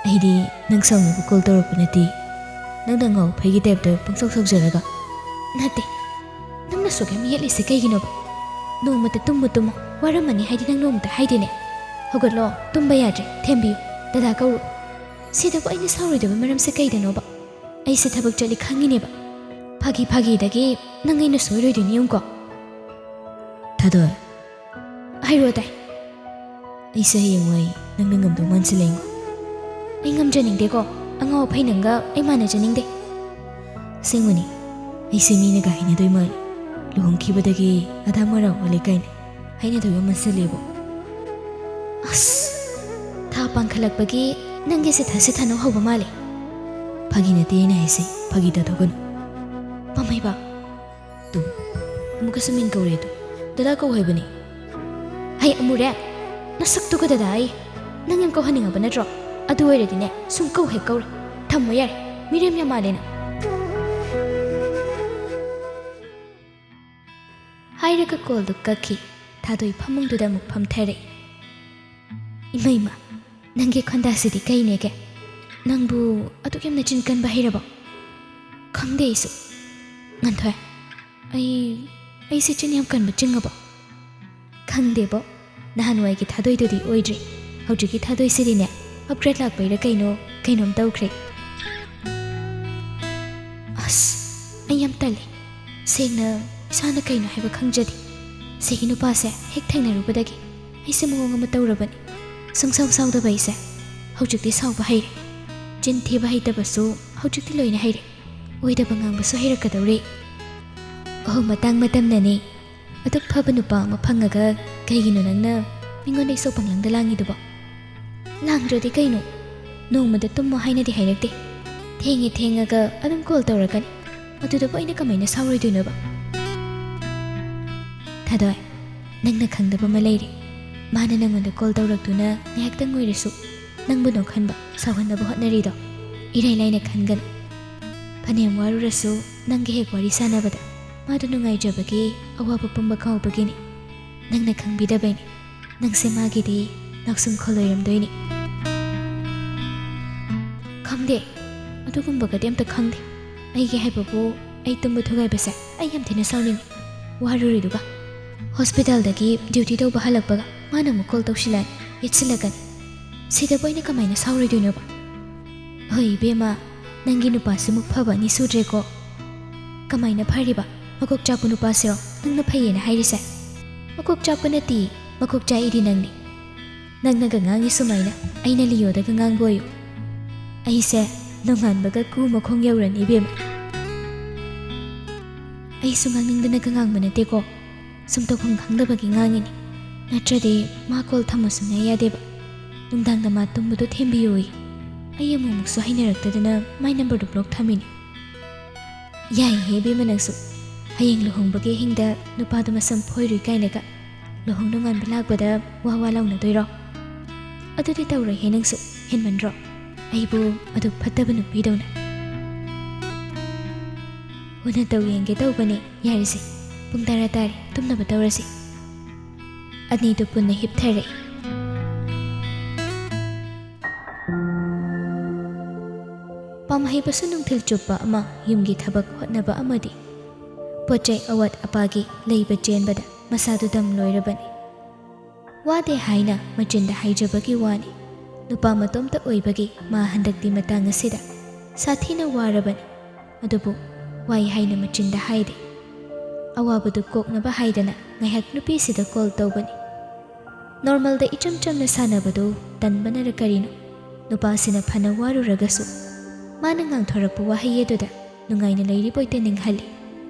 "ꯑꯩꯗꯤ ꯅꯪ ꯁꯥꯎꯅꯕ ꯀꯣꯜ ꯇꯧꯔꯛꯄ ꯅꯠꯇꯦ, ꯅꯪꯅ ꯉꯥꯎ ꯐꯩꯒꯤ ꯇꯥꯏꯞꯇ ꯄꯪꯁꯥꯎ ꯁꯥꯎꯖꯔꯒ꯫" "ꯅꯠꯇꯦ, ꯅꯪꯅ ꯁꯨꯛ ꯌꯥꯝ ꯌꯦꯠꯂꯤꯁꯦ ꯀꯩꯒꯤꯅꯣꯕ? ꯅꯣꯡꯃꯇ ꯇꯨꯝꯃꯨ ꯇꯨꯝꯃꯨ, ꯋꯥꯔꯝꯃꯅꯤ ꯍꯥꯏꯗꯤ ꯅꯪ ꯅꯣꯡꯃꯇ ꯍꯥꯏꯗꯦꯅꯦ꯫ ꯍꯧꯒꯠꯂꯣ, ꯇꯨꯝꯕ ꯌꯥꯗ꯭ꯔꯦ, ꯊꯦꯝꯕꯤꯌꯨ, ꯗꯗꯥ ꯀꯧꯔꯨ꯫ ꯁꯤꯗꯕꯨ ꯑꯩꯅ ꯁꯥꯎꯔꯣꯏꯗꯕ ꯃꯔꯝꯁꯦ ꯀꯩꯗꯅꯣꯕ? ꯑꯩꯁꯦ ꯊꯕꯛ ꯆꯠꯂꯤ ꯈꯪꯉꯤꯅꯦꯕ꯫ ꯐꯥꯒꯤ ꯐꯥꯒꯤꯗꯒꯤ ꯅꯪ ꯑꯩꯅ ꯁꯣꯏꯔꯣꯏꯗꯣꯏꯅꯤ ꯌꯦꯡꯉꯨꯀꯣ꯫" "ꯊꯥꯗꯣꯏ꯫" "ꯍꯥꯏꯔꯣ ꯇꯥꯏ꯫" "ꯑꯩꯁꯦ ꯍꯌꯦꯡꯋꯥꯏ ꯅꯪꯅ ꯉꯝꯗꯧ ꯃꯥꯟꯁꯤꯜꯂꯛꯏꯉꯣ꯫" "ꯑꯩ ꯉꯝꯖꯅꯤꯡꯗꯦꯀꯣ, ꯑꯉꯥꯎ ꯑꯐꯩ ꯅꯪꯒ ꯑꯩ ꯃꯥꯟꯅꯖꯅꯤꯡꯗꯦ꯫" "ꯑꯁꯦꯡꯕꯅꯤ, ꯑꯩꯁꯦ ꯃꯤꯅꯒ ꯍꯥꯏꯅꯗꯣꯏ ꯃꯥꯜꯂꯤ, ꯂꯨꯍꯣꯡꯈꯤꯕꯗꯒꯤ ꯑꯙꯥ ꯃꯣꯔꯥ ꯑꯣꯜꯂꯦ ꯀꯥꯏꯅ ꯍꯥꯏꯅꯗꯣꯏꯕ ꯃꯥꯟꯁꯤꯜꯂꯦꯕꯣ꯫" "ꯑꯁ, ꯊꯥ ꯄꯥꯡꯈꯠꯂꯛꯄꯒꯤ ꯅꯪꯒꯤ ꯁꯤꯊ ꯁꯤꯊꯅꯧ ꯍꯧꯕ ꯃꯥꯜꯂꯦ꯫" "ꯐꯥꯒꯤ ꯅꯠꯇꯦ ꯑꯩꯅ ꯍꯥꯏꯁꯦ, ꯐꯥꯒꯤ ꯇꯥꯊꯣꯛꯀꯅꯨ꯫" "ꯄꯥꯝꯍꯩꯕ, ꯇꯨ, ꯑꯃꯨꯛꯀꯁꯨ ꯃꯤꯡ ꯀꯧꯔꯦ ꯇꯨ꯫ ꯗꯗꯥ ꯀꯧ ꯍꯥꯏꯕꯅꯤ꯫" "ꯍꯩ ꯑꯃꯨꯔꯦ, ꯅꯁꯛꯇꯨꯒ ꯗꯗꯥ ꯑꯩ꯫ ꯅꯪ ꯌꯥꯝ ꯀꯧꯍꯟꯅꯤꯡꯉꯕ ꯅꯠꯇ꯭ꯔꯣ? ꯑꯗꯨ ꯑꯣꯏꯔꯗꯤꯅꯦ, ꯁꯨꯝ ꯀꯧ ꯍꯦꯛ ꯀꯧꯔꯦ꯫ ꯊꯝꯃꯣ ꯌꯥꯔꯦ, ꯃꯤꯔꯦꯝ ꯌꯥꯝ ꯃꯥꯜꯂꯦ ꯅꯪ꯫" ꯍꯥꯏꯔꯒ ꯀꯣꯜꯗꯨ ꯀꯛꯈꯤ꯫ ꯊꯥꯗꯣꯏ ꯐꯃꯨꯡꯗꯨꯗ ꯑꯃꯨꯛ ꯐꯝꯊꯔꯦ꯫ "ꯏꯃꯩꯃ, ꯅꯪꯒꯤ ꯈꯣꯟꯗꯥꯁꯤꯗꯤ ꯀꯩꯅꯦꯒꯦ? ꯅꯪꯕꯨ ꯑꯗꯨꯛ ꯌꯥꯝꯅ ꯆꯤꯟ ꯀꯟꯕ ꯍꯩꯔꯕꯣ?" "ꯈꯪꯗꯦ ꯑꯩꯁꯨ꯫ ꯉꯟꯊꯣꯏ, ꯑꯩ, ꯑꯩꯁꯦ ꯆꯤꯟ ꯌꯥꯝ ꯀꯟꯕ ꯆꯤꯡꯉꯕꯣ?" "ꯈꯪꯗꯦꯕꯣ, ꯅꯍꯥꯟꯋꯥꯏꯒꯤ ꯊꯥꯗꯣꯏꯗꯨꯗꯤ ꯑꯣꯏꯗ꯭ꯔꯤ꯫ ꯍꯧꯖꯤꯛꯀꯤ ꯊꯥꯗꯣꯏꯁꯤꯗꯤꯅꯦ, ꯑꯞꯒ꯭ꯔꯦꯗ ꯂꯥꯛꯄꯩꯔꯥ ꯀꯩꯅꯣ, ꯀꯩꯅꯣꯝ ꯇꯧꯈ꯭ꯔꯦ꯫ ꯑꯁ, ꯑꯩ ꯌꯥꯝ ꯇꯜꯂꯦ꯫ ꯁꯦꯡꯅ, ꯏꯁꯥꯅ ꯀꯩꯅꯣ ꯍꯥꯏꯕ ꯈꯪꯖꯗꯦ꯫ ꯁꯤꯒꯤ ꯅꯨꯄꯥꯁꯦ ꯍꯦꯛ ꯊꯦꯡꯅꯔꯨꯕꯗꯒꯤ ꯑꯩꯁꯦ ꯃꯑꯣꯡ ꯑꯃ ꯇꯧꯔꯕꯅꯤ꯫ ꯁꯨꯡꯁꯥꯎ ꯁꯥꯎꯗꯕ ꯑꯩꯁꯦ ꯍꯧꯖꯤꯛꯇꯤ ꯁꯥꯎꯕ ꯍꯩꯔꯦ꯫ ꯆꯤꯟ ꯊꯤꯕ ꯍꯩꯇꯕꯁꯨ ꯍꯧꯖꯤꯛꯇꯤ ꯂꯣꯏꯅ ꯍꯩꯔꯦ꯫ ꯑꯣꯏꯗꯕ ꯉꯥꯡꯕꯁꯨ ꯍꯩꯔꯛꯀꯗꯧꯔꯦ꯫ ꯑꯣ, ꯃꯇꯥꯡ ꯃꯇꯝꯅꯅꯦ꯫ ꯑꯗꯨꯛ ꯐꯕ ꯅꯨꯄꯥ ꯑꯃ ꯐꯪꯉꯒ ꯀꯩꯒꯤꯅꯣ ꯅꯪꯅ ꯃꯤꯉꯣꯟꯗ ꯏꯁꯧ ꯄꯪꯂꯪꯗ ꯂꯥꯡꯉꯤꯗꯨꯕꯣ? ꯂꯥꯡꯗ꯭ꯔꯗꯤ ꯀꯩꯅꯣ? ꯅꯣꯡꯃꯗ ꯇꯨꯝꯃꯣ ꯍꯥꯏꯅꯗꯤ ꯍꯥꯏꯔꯛꯇꯦ꯫ ꯊꯦꯡꯉꯦ ꯊꯦꯡꯉꯒ ꯑꯗꯨꯝ ꯀꯣꯜ ꯇꯧꯔꯛꯀꯅꯤ꯫ ꯑꯗꯨꯗꯕꯨ ꯑꯩꯅ ꯀꯃꯥꯏꯅ ꯁꯥꯎꯔꯣꯏꯗꯣꯏꯅꯣꯕ? ꯊꯥꯗꯣꯏ, ꯅꯪꯅ ꯈꯪꯗꯕ ꯑꯃ ꯂꯩꯔꯦ꯫ ꯃꯥꯅ ꯅꯪꯉꯣꯟꯗ ꯀꯣꯜ ꯇꯧꯔꯛꯇꯨꯅ ꯉꯥꯏꯍꯥꯛꯇꯪ ꯑꯣꯏꯔꯁꯨ ꯅꯪꯕꯨ ꯅꯣꯛꯍꯟꯕ, ꯁꯥꯎꯍꯟꯅꯕ ꯍꯣꯠꯅꯔꯤꯗꯣ ꯏꯔꯥꯏ ꯂꯥꯏꯅ ꯈꯟꯒꯅꯨ꯫ ꯐꯅꯌꯥꯝ ꯋꯥꯔꯨꯔꯁꯨ ꯅꯪꯒ ꯍꯦꯛ ꯋꯥꯔꯤ ꯁꯥꯟꯅꯕꯗ ꯃꯥꯗꯣ ꯅꯨꯡꯉꯥꯏꯖꯕꯒꯤ ꯑꯋꯥꯕ ꯄꯨꯝꯕ ꯀꯥꯎꯕꯒꯤꯅꯤ꯫ ꯅꯪꯅ ꯈꯪꯕꯤꯗꯕꯩꯅꯤ꯫ ꯅꯪꯁꯦ ꯃꯥꯒꯤꯗꯤ ꯅꯥꯎꯁꯨꯝ ꯈꯣꯜ ꯑꯣꯏꯔꯝꯗꯣꯏꯅꯤ꯫ ꯈꯪꯗꯦ, ꯑꯗꯨꯒꯨꯝꯕꯒꯗꯤ ꯑꯝꯇ ꯈꯪꯗꯦ꯫ ꯑꯩꯒꯤ ꯍꯥꯏꯕꯕꯨ, ꯑꯩ ꯇꯨꯝꯕ ꯊꯨꯒꯥꯏꯕꯁꯦ ꯑꯩ ꯌꯥꯝ ꯊꯤꯅ ꯁꯥꯎꯅꯤꯡꯉꯤ꯫ ꯋꯥꯔꯨꯔꯤꯗꯨꯒ꯫ ꯍꯣꯁꯄꯤꯇꯥꯜꯗꯒꯤ ꯗ꯭ꯌꯨꯇꯤ ꯇꯧꯕ ꯍꯜꯂꯛꯄꯒ ꯃꯥꯅ ꯑꯃꯨꯛ ꯀꯣꯜ ꯇꯧꯁꯤꯜꯂꯛꯑꯦ, ꯌꯦꯠꯁꯤꯜꯂꯛꯀꯅꯤ꯫ ꯁꯤꯗꯕꯨ ꯑꯩꯅ ꯀꯃꯥꯏꯅ ꯁꯥꯎꯔꯣꯏꯗꯣꯏꯅꯣꯕ? ꯍꯣꯏ ꯏꯕꯦꯝꯃ, ꯅꯪꯒꯤ ꯅꯨꯄꯥꯁꯤꯃꯨꯛ ꯐꯕ ꯑꯅꯤ ꯁꯨꯗ꯭ꯔꯦꯀꯣ꯫ ꯀꯃꯥꯏꯅ ꯐꯔꯤꯕ? ꯃꯀꯣꯛ ꯆꯥꯛꯄ ꯅꯨꯄꯥꯁꯤꯔꯣ ꯅꯪꯅ ꯐꯩꯌꯦꯅ ꯍꯥꯏꯔꯤꯁꯦ? ꯃꯀꯣꯛ ꯆꯥꯛꯄ ꯅꯠꯇꯦ, ꯃꯀꯣꯛ ꯆꯥꯛꯏꯗꯤ ꯅꯪꯅꯤ꯫ ꯅꯪꯅꯒ ꯉꯥꯡꯉꯤ ꯁꯨꯃꯥꯏꯅ ꯑꯩꯅ ꯂꯤꯌꯣꯗꯒ ꯉꯥꯡꯕ ꯑꯣꯏꯌꯨ꯫ ꯑꯩꯁꯦ ꯅꯣꯡꯉꯥꯟꯕꯒ ꯀꯨ ꯃꯈꯣꯡ ꯌꯧꯔꯅꯤ ꯏꯕꯦꯝꯃ꯫ ꯑꯩꯁꯨ ꯉꯥꯡꯅꯤꯡꯗꯅꯒ ꯉꯥꯡꯕ ꯅꯠꯇꯦꯀꯣ꯫ ꯁꯨꯝ ꯇꯧꯐꯝ ꯈꯪꯗꯕꯒꯤ ꯉꯥꯡꯉꯤꯅꯤ꯫ ꯅꯠꯇ꯭ꯔꯗꯤ ꯃꯥ ꯀꯣꯜ ꯊꯝꯃꯨ ꯁꯨꯡꯌꯥ ꯌꯥꯗꯦꯕ꯫ ꯅꯨꯡꯗꯥꯡꯗ ꯃꯥ ꯇꯨꯝꯕꯗꯣ ꯊꯦꯝꯕꯤꯌꯨꯏ꯫ ꯑꯩ ꯑꯃꯨꯛꯃꯨꯛꯁꯨ ꯍꯩꯅꯔꯛꯇꯗꯅ ꯃꯥꯏ ꯅꯝꯕꯔꯗꯨ ꯕ꯭ꯂꯣꯛ ꯊꯝꯃꯤꯅꯤ꯫ ꯌꯥꯏꯍꯦ ꯏꯕꯦꯝꯃ ꯅꯪꯁꯨ꯫ ꯍꯌꯦꯡ ꯂꯨꯍꯣꯡꯕꯒꯤ ꯑꯍꯤꯡꯗ ꯅꯨꯄꯥꯗꯣ ꯃꯁꯝ ꯐꯣꯏꯔꯨꯏ ꯀꯥꯏꯅꯒ ꯂꯨꯍꯣꯡ ꯅꯣꯡꯉꯥꯟꯕ ꯂꯥꯛꯄꯗ ꯋꯥ ꯋꯥ ꯂꯥꯎꯅꯗꯣꯏꯔꯣ? ꯑꯗꯨꯗꯤ ꯇꯧꯔꯣꯏꯍꯦ ꯅꯪꯁꯨ, ꯍꯦꯟꯃꯟꯗ꯭ꯔꯣ? ꯑꯩꯕꯨ ꯑꯗꯨꯛ ꯐꯠꯇꯕ ꯅꯨꯄꯤꯗꯧꯅ꯫ ꯎꯅ ꯇꯧ ꯌꯦꯡꯒꯦ ꯇꯧꯕꯅꯦ꯫ ꯌꯥꯔꯦꯁꯦ, ꯄꯨꯡ ꯇꯔꯥ ꯇꯥꯔꯦ, ꯇꯨꯝꯅꯕ ꯇꯧꯔꯁꯤ꯫ ꯑꯅꯤꯗꯨ ꯄꯨꯟꯅ ꯍꯤꯞꯊꯔꯦ꯫ ꯄꯥꯝꯍꯩꯕꯁꯨ ꯅꯨꯡꯊꯤꯜ ꯆꯨꯞꯄ ꯑꯃ ꯌꯨꯝꯒꯤ ꯊꯕꯛ ꯍꯣꯠꯅꯕ ꯑꯃꯗꯤ ꯄꯣꯠ ꯆꯩ ꯑꯋꯥꯠ ꯑꯄꯥꯒꯤ ꯂꯩꯕ ꯆꯦꯟꯕꯗ ꯃꯁꯥꯗꯨ ꯗꯝ ꯂꯣꯏꯔꯕꯅꯤ꯫ ꯋꯥꯗꯦ ꯍꯥꯏꯅ ꯃꯆꯤꯟꯗ ꯍꯥꯏꯖꯕꯒꯤ ꯋꯥꯅꯤ꯫ ꯅꯨꯄꯥ ꯃꯇꯣꯝꯇ ꯑꯣꯏꯕꯒꯤ ꯃꯥ ꯍꯟꯗꯛꯇꯤ ꯃꯇꯥꯡ ꯑꯁꯤꯗ ꯁꯥꯊꯤꯅ ꯋꯥꯔꯕꯅꯤ꯫ ꯑꯗꯨꯕꯨ ꯋꯥꯏ ꯍꯥꯏꯅ ꯃꯆꯤꯟꯗ ꯍꯥꯏꯗꯦ꯫ ꯑꯋꯥꯕꯗꯨ ꯀꯣꯛꯅꯕ ꯍꯥꯏꯗꯅ ꯉꯥꯏꯍꯥꯛ ꯅꯨꯄꯤꯁꯤꯗ ꯀꯣꯜ ꯇꯧꯕꯅꯤ꯫ ꯅꯣꯔꯃꯦꯜꯗ ꯏꯆꯝ ꯆꯝꯅ ꯁꯥꯟꯅꯕꯗꯨ ꯇꯟꯕꯅꯔ ꯀꯔꯤꯅꯣ, ꯅꯨꯄꯥꯁꯤꯅ ꯐꯅ ꯋꯥꯔꯨꯔꯒꯁꯨ ꯃꯥꯅ ꯉꯥꯡꯊꯣꯔꯛꯄ ꯋꯥꯍꯩ ꯑꯗꯨꯗ ꯅꯨꯡꯉꯥꯏꯅ ꯂꯩꯔꯤꯕꯣꯏꯇ ꯅꯤꯡꯍꯜꯂꯤ,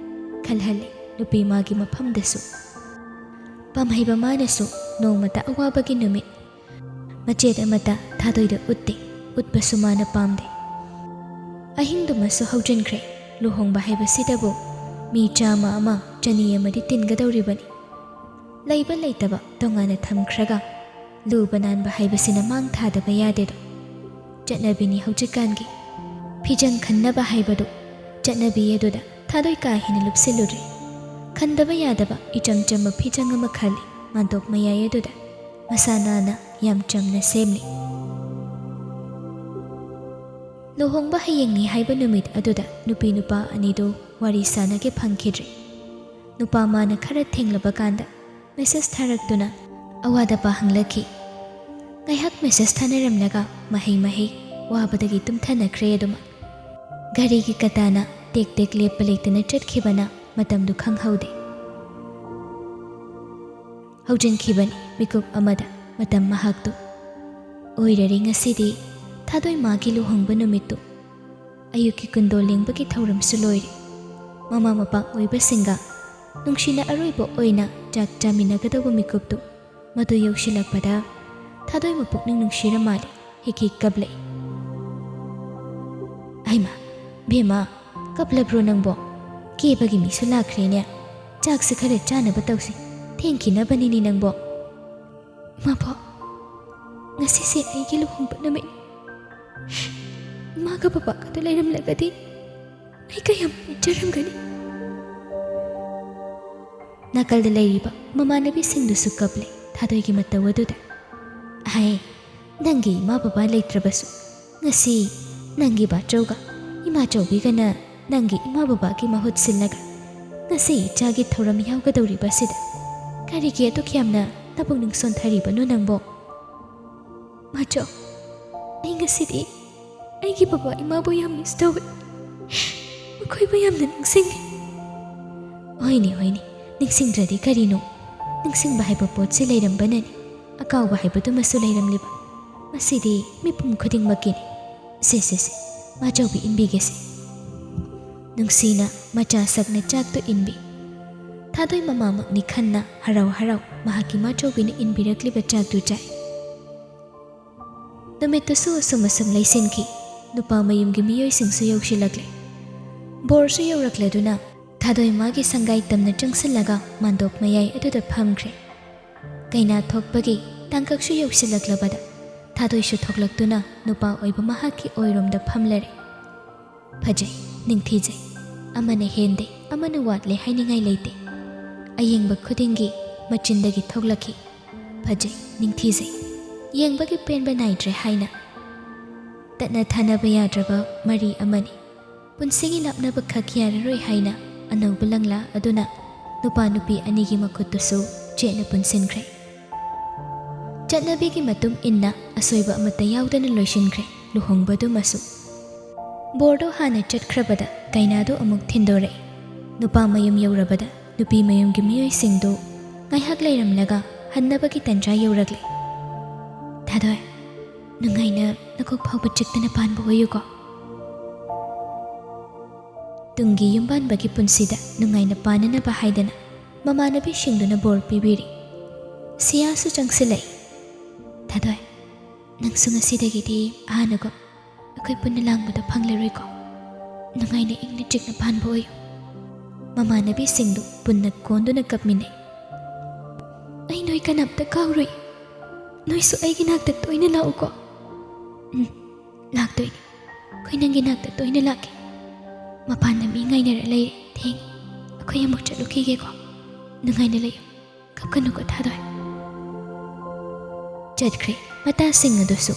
ꯈꯜꯍꯜꯂꯤ ꯅꯨꯄꯤ ꯃꯥꯒꯤ ꯃꯐꯝꯗꯁꯨ꯫ ꯄꯥꯝꯍꯩꯕ ꯃꯥꯅꯁꯨ ꯅꯣꯡꯃꯇ ꯑꯋꯥꯕꯒꯤ ꯅꯨꯃꯤꯠ ꯃꯆꯦꯠ ꯑꯃꯠꯇ ꯊꯥꯗꯣꯏꯗ ꯎꯠꯇꯦ, ꯎꯠꯄꯁꯨ ꯃꯥꯅ ꯄꯥꯝꯗꯦ꯫ ꯑꯍꯤꯡꯗꯨꯃꯁꯨ ꯍꯧꯖꯤꯟꯈ꯭ꯔꯦ꯫ ꯂꯨꯍꯣꯡꯕ ꯍꯥꯏꯕꯁꯤꯗꯕꯨ ꯃꯤ ꯆꯥꯝꯃ ꯑꯃ, ꯆꯅꯤ ꯑꯃꯗꯤ ꯇꯤꯟꯒꯗꯧꯔꯤꯕꯅꯤ꯫ ꯂꯩꯕ ꯂꯩꯇꯕ ꯇꯣꯉꯥꯟꯅ ꯊꯝꯈ꯭ꯔꯒ ꯂꯨꯕ ꯅꯥꯟꯕ ꯍꯥꯏꯕꯁꯤꯅ ꯃꯥꯡ ꯊꯥꯗꯕ ꯌꯥꯗꯦꯗꯣ꯫ ꯆꯠꯅꯕꯤꯅꯤ ꯍꯧꯖꯤꯛꯀꯥꯟꯒꯤ꯫ ꯐꯤꯖꯪ ꯈꯟꯅꯕ ꯍꯥꯏꯕꯗꯨ ꯆꯠꯅꯕꯤ ꯑꯗꯨꯗ ꯊꯥꯗꯣꯏ ꯀꯥ ꯍꯦꯟꯅ ꯂꯨꯞꯁꯤꯜꯂꯨꯗ꯭ꯔꯦ꯫ ꯈꯟꯗꯕ ꯌꯥꯗꯕ ꯏꯆꯝ ꯆꯝꯕ ꯐꯤꯖꯪ ꯑꯃ ꯈꯜꯂꯤ ꯃꯥꯟꯗꯣꯞ ꯃꯌꯥꯏ ꯑꯗꯨꯗ꯫ ꯃꯁꯥ ꯅꯥꯟꯅ ꯌꯥꯝ ꯆꯝꯅ ꯁꯦꯝꯂꯤ꯫ ꯂꯨꯍꯣꯡꯕ ꯍꯌꯦꯡꯅꯤ ꯍꯥꯏꯕ ꯅꯨꯃꯤꯠ ꯑꯗꯨꯗ ꯅꯨꯄꯤ ꯅꯨꯄꯥ ꯑꯅꯤꯗꯨ ꯋꯥꯔꯤ ꯁꯥꯟꯅꯒꯦ ꯐꯪꯈꯤꯗ꯭ꯔꯦ꯫ ꯅꯨꯄꯥ ꯃꯥꯅ ꯈꯔ ꯊꯦꯡꯂꯕ ꯀꯥꯟꯗ ꯃꯦꯁꯦꯖ ꯊꯥꯔꯛꯇꯨꯅ ꯑꯋꯥꯗ ꯄꯥ ꯍꯪꯂꯛꯈꯤ꯫ ꯉꯥꯏꯍꯥꯛ ꯃꯦꯁꯦꯖ ꯊꯥꯅꯔꯝꯂꯒ ꯃꯍꯩ ꯃꯍꯩ ꯋꯥꯕꯗꯒꯤ ꯇꯨꯝꯊꯅꯈ꯭ꯔꯦ ꯑꯗꯨꯃꯛ꯫ ꯒꯥꯔꯤꯒꯤ ꯀꯇꯥꯅ ꯇꯦꯛ ꯇꯦꯛ ꯂꯦꯞꯄ ꯂꯩꯇꯅ ꯆꯠꯈꯤꯕꯅ ꯃꯇꯝꯗꯨ ꯈꯪꯍꯧꯗꯦ꯫ ꯍꯧꯖꯤꯟꯈꯤꯕꯅꯤ ꯃꯤꯀꯨꯞ ꯑꯃꯗ ꯃꯇꯝ ꯃꯍꯥꯛꯇꯨ꯫ ꯑꯣꯏꯔꯔꯦ ꯉꯁꯤꯗꯤ ꯊꯥꯗꯣꯏ ꯃꯥꯒꯤ ꯂꯨꯍꯣꯡꯕ ꯅꯨꯃꯤꯠꯇꯨ꯫ ꯑꯌꯨꯛꯀꯤ ꯀꯨꯟꯗꯣ ꯂꯦꯡꯕꯒꯤ ꯊꯧꯔꯝꯁꯨ ꯂꯣꯏꯔꯦ꯫ ꯃꯃꯥ ꯃꯄꯥ ꯑꯣꯏꯕꯁꯤꯡꯒ ꯅꯨꯡꯁꯤꯅ ꯑꯔꯣꯏꯕ ꯑꯣꯏꯅ ꯆꯥꯛ ꯆꯥꯃꯤꯟꯅꯒꯗꯧꯕ ꯃꯤꯀꯨꯞꯇꯨ ꯃꯗꯨ ꯌꯧꯁꯤꯜꯂꯛꯄꯗ ꯊꯥꯗꯣꯏ ꯃꯄꯨꯛꯅꯤꯡ ꯅꯨꯡꯁꯤꯔ ꯃꯥꯜꯂꯦ ꯍꯤꯛ ꯍꯤꯛ ꯀꯞꯂꯛꯏ꯫ "ꯑꯩꯃ, ꯕꯦꯝꯃ, ꯀꯞꯂꯕ꯭ꯔꯣ ꯅꯪꯕꯣ? ꯀꯦꯕꯒꯤ ꯃꯤꯁꯨ ꯂꯥꯛꯈ꯭ꯔꯦꯅꯦ꯫ ꯆꯥꯛꯁꯦ ꯈꯔ ꯆꯥꯅꯕ ꯇꯧꯁꯤ, ꯊꯦꯡꯈꯤꯅꯕꯅꯤꯅꯦ ꯅꯪꯕꯣ꯫" "ꯃꯥꯕꯣ, ꯉꯁꯤꯁꯦ ꯑꯩꯒꯤ ꯂꯨꯍꯣꯡꯕ ꯅꯨꯃꯤꯠ꯫ ꯏꯃꯥꯒ ꯕꯕꯥꯒꯗꯣ ꯂꯩꯔꯝꯂꯒꯗꯤ ꯑꯩ ꯀꯌꯥꯝ ꯄꯦꯟꯖꯔꯝꯒꯅꯤ꯫" ꯅꯥꯀꯜꯗ ꯂꯩꯔꯤꯕ ꯃꯃꯥꯟꯅꯕꯤꯁꯤꯡꯗꯨꯁꯨ ꯀꯞꯂꯦ ꯊꯥꯗꯣꯏꯒꯤ ꯃꯇꯧ ꯑꯗꯨꯗ꯫ "ꯍꯥꯏ, ꯅꯪꯒꯤ ꯏꯃꯥ ꯕꯕꯥ ꯂꯩꯇ꯭ꯔꯕꯁꯨ ꯉꯁꯤ ꯅꯪꯒꯤ ꯕꯥꯆꯧꯒ ꯏꯃꯥꯆꯧꯕꯤꯒꯅ ꯅꯪꯒꯤ ꯏꯃꯥ ꯕꯕꯥꯒꯤ ꯃꯍꯨꯠ ꯁꯤꯜꯂꯒ ꯉꯁꯤ ꯏꯆꯥꯒꯤ ꯊꯧꯔꯝ ꯌꯥꯎꯒꯗꯧꯔꯤꯕꯁꯤꯗ ꯀꯔꯤꯒꯤ ꯑꯗꯨꯛ ꯌꯥꯝꯅ ꯅꯄꯨꯛꯅꯤꯡ ꯁꯣꯟꯊꯔꯤꯕꯅꯣ ꯅꯪꯕꯣ?" "ꯃꯥꯆꯧ, ꯑꯩ ꯉꯁꯤꯗꯤ ꯑꯩꯒꯤ ꯕꯕꯥ ꯏꯃꯥꯕꯨ ꯌꯥꯝ ꯃꯤꯁ ꯇꯧꯏ꯫ ꯃꯈꯣꯏꯕꯨ ꯌꯥꯝꯅ ꯅꯤꯡꯁꯤꯡꯉꯤ꯫ ꯍꯣꯏꯅꯦ, ꯍꯣꯏꯅꯦ, ꯅꯤꯡꯁꯤꯡꯗ꯭ꯔꯗꯤ ꯀꯔꯤꯅꯣ? ꯅꯤꯡꯁꯤꯡꯕ ꯍꯥꯏꯕ ꯄꯣꯠꯁꯤ ꯂꯩꯔꯝꯕꯅꯅꯤ ꯑꯀꯥꯎꯕ ꯍꯥꯏꯕꯗꯨꯃꯁꯨ ꯂꯩꯔꯝꯂꯤꯕ꯫ ꯃꯁꯤꯗꯤ ꯃꯤꯄꯨꯝ ꯈꯨꯗꯤꯡꯃꯛꯀꯤꯅꯤ꯫ ꯁꯦ, ꯁꯦ, ꯁꯦ, ꯃꯥꯆꯧꯕꯤ ꯏꯟꯕꯤꯒꯦꯁꯦ꯫ ꯅꯨꯡꯁꯤꯅ ꯃꯆꯥ ꯁꯛꯅ ꯆꯥꯛꯇꯨ ꯏꯟꯕꯤ꯫ ꯊꯥꯗꯣꯏ ꯃꯃꯥꯃꯛꯅꯤ ꯈꯟꯅ ꯍꯔꯥꯎ ꯍꯔꯥꯎ ꯃꯍꯥꯛꯀꯤ ꯃꯥꯆꯧꯕꯤꯅ ꯏꯟꯕꯤꯔꯛꯂꯤꯕ ꯆꯥꯛꯇꯨ ꯆꯥꯏ꯫ ꯅꯨꯃꯤꯠꯇꯨꯁꯨ ꯑꯁꯨꯝ ꯑꯁꯨꯝ ꯂꯩꯁꯤꯟꯈꯤ꯫ ꯅꯨꯄꯥ ꯃꯌꯨꯝꯒꯤ ꯃꯤꯑꯣꯏꯁꯤꯡꯁꯨ ꯌꯧꯁꯤꯜꯂꯛꯂꯦ꯫ ꯕꯣꯔꯁꯨ ꯌꯧꯔꯛꯂꯗꯨꯅ ꯊꯥꯗꯣꯏ ꯃꯥꯒꯤ ꯁꯪꯒꯥꯏ ꯇꯝꯅ ꯆꯪꯁꯤꯜꯂꯒ ꯃꯥꯟꯗꯣꯞ ꯃꯌꯥꯏ ꯑꯗꯨꯗ ꯐꯝꯈ꯭ꯔꯦ꯫ ꯀꯩꯅꯥ ꯊꯣꯛꯄꯒꯤ ꯇꯥꯡꯀꯛꯁꯨ ꯌꯧꯁꯤꯜꯂꯛꯂꯕꯗ ꯊꯥꯗꯣꯏꯁꯨ ꯊꯣꯛꯂꯛꯇꯨꯅ ꯅꯨꯄꯥ ꯑꯣꯏꯕ ꯃꯍꯥꯛꯀꯤ ꯑꯣꯏꯔꯣꯝꯗ ꯐꯝꯂꯔꯦ꯫ ꯐꯖꯩ, ꯅꯤꯡꯊꯤꯖꯩ, ꯑꯃꯅ ꯍꯦꯟꯗꯦ, ꯑꯃꯅ ꯋꯥꯠꯂꯦ ꯍꯥꯏꯅꯤꯡꯉꯥꯏ ꯂꯩꯇꯦ꯫ ꯑꯌꯦꯡꯕ ꯈꯨꯗꯤꯡꯒꯤ ꯃꯆꯤꯟꯗꯒꯤ ꯊꯣꯛꯂꯛꯈꯤ, "ꯐꯖꯩ, ꯅꯤꯡꯊꯤꯖꯩ, ꯌꯦꯡꯕꯒꯤ ꯄꯦꯟꯕ ꯅꯥꯏꯗ꯭ꯔꯦ" ꯍꯥꯏꯅ꯫ ꯇꯠꯅ ꯊꯥꯅꯕ ꯌꯥꯗ꯭ꯔꯕ ꯃꯔꯤ ꯑꯃꯅꯤ꯫ ꯄꯨꯟꯁꯤꯒꯤ ꯂꯥꯞꯅꯕ ꯈꯛ ꯌꯥꯔꯔꯣꯏ ꯍꯥꯏꯅ ꯑꯅꯧꯕ ꯂꯪꯂꯥ ꯑꯗꯨꯅ ꯅꯨꯄꯥ ꯅꯨꯄꯤ ꯑꯅꯤꯒꯤ ꯃꯈꯨꯠꯇꯨꯁꯨ ꯆꯦꯠꯅ ꯄꯨꯟꯁꯤꯟꯈ꯭ꯔꯦ꯫ ꯆꯠꯅꯕꯤꯒꯤ ꯃꯇꯨꯡ ꯏꯟꯅ ꯑꯁꯣꯏꯕ ꯑꯃꯠꯇ ꯌꯥꯎꯗꯅ ꯂꯣꯏꯁꯤꯟꯈ꯭ꯔꯦ ꯂꯨꯍꯣꯡꯕꯗꯨꯃꯁꯨ꯫ ꯕꯣꯔꯗꯣ ꯍꯥꯟꯅ ꯆꯠꯈ꯭ꯔꯕꯗ ꯀꯩꯅꯥꯗꯨ ꯑꯃꯨꯛ ꯊꯤꯟꯗꯣꯔꯛꯏ꯫ ꯅꯨꯄꯥ ꯃꯌꯨꯝ ꯌꯧꯔꯕꯗ ꯅꯨꯄꯤ ꯃꯌꯨꯝꯒꯤ ꯃꯤꯑꯣꯏꯁꯤꯡꯗꯨ ꯉꯥꯏꯍꯥꯛ ꯂꯩꯔꯝꯂꯒ ꯍꯟꯅꯕꯒꯤ ꯇꯟꯖꯥ ꯌꯧꯔꯛꯂꯦ꯫ "ꯊꯥꯗꯣꯏ, ꯅꯨꯡꯉꯥꯏꯅ ꯅꯀꯣꯛ ꯐꯥꯎꯕ ꯆꯤꯛꯇꯅ ꯄꯥꯟꯕ ꯑꯣꯏꯌꯨꯀꯣ꯫" ꯇꯨꯡꯒꯤ ꯌꯨꯝꯕꯥꯟꯕꯒꯤ ꯄꯨꯟꯁꯤꯗ ꯅꯨꯡꯉꯥꯏꯅ ꯄꯥꯟꯅꯅꯕ ꯍꯥꯏꯗꯅ ꯃꯃꯥꯟꯅꯕꯤꯁꯤꯡꯗꯨꯅ ꯕꯣꯔ ꯄꯤꯕꯤꯔꯤ꯫ ꯁꯤꯌꯥꯁꯨ ꯆꯪꯁꯤꯜꯂꯛꯏ꯫ "ꯊꯥꯗꯣꯏ, ꯅꯪꯁꯨ ꯉꯁꯤꯗꯒꯤꯗꯤ ꯍꯥꯟꯅꯒꯨꯝ ꯑꯩꯈꯣꯏ ꯄꯨꯟꯅ ꯂꯥꯡꯕꯗꯣ ꯐꯪꯂꯔꯣꯏꯀꯣ꯫ ꯅꯨꯡꯉꯥꯏꯅ ꯏꯪꯅ ꯆꯤꯛꯅ ꯄꯥꯟꯕ ꯑꯣꯏꯌꯨ꯫" ꯃꯃꯥꯟꯅꯕꯤꯁꯤꯡꯗꯨ ꯄꯨꯟꯅ ꯀꯣꯟꯗꯨꯅ ꯀꯞꯃꯤꯟꯅꯩ꯫ "ꯑꯩ ꯅꯣꯏ ꯀꯅꯥꯝꯇ ꯀꯥꯎꯔꯣꯏ꯫ ꯅꯣꯏꯁꯨ ꯑꯩꯒꯤ ꯅꯥꯛꯇ ꯇꯣꯏꯅ ꯂꯥꯛꯎꯀꯣ꯫" "ꯎꯝ, ꯂꯥꯛꯇꯣꯏꯅꯤ꯫ ꯑꯩꯈꯣꯏ ꯅꯪꯒꯤ ꯅꯥꯛꯇ ꯇꯣꯏꯅ ꯂꯥꯛꯀꯦ꯫ ꯃꯄꯥꯟꯗ ꯃꯤ ꯉꯥꯏꯅꯔ ꯂꯩꯔꯦ꯫ ꯊꯦꯡꯉꯦ꯫ ꯑꯩꯈꯣꯏ ꯑꯃꯨꯛ ꯆꯠꯂꯨꯈꯤꯒꯦꯀꯣ꯫ ꯅꯨꯡꯉꯥꯏꯅ ꯂꯩꯌꯨ꯫ ꯀꯞꯀꯅꯨꯀꯣ, ꯊꯥꯗꯣꯏ꯫" ꯆꯠꯈ꯭ꯔꯦ ꯃꯇꯥꯁꯤꯡ ꯑꯗꯨꯁꯨ꯫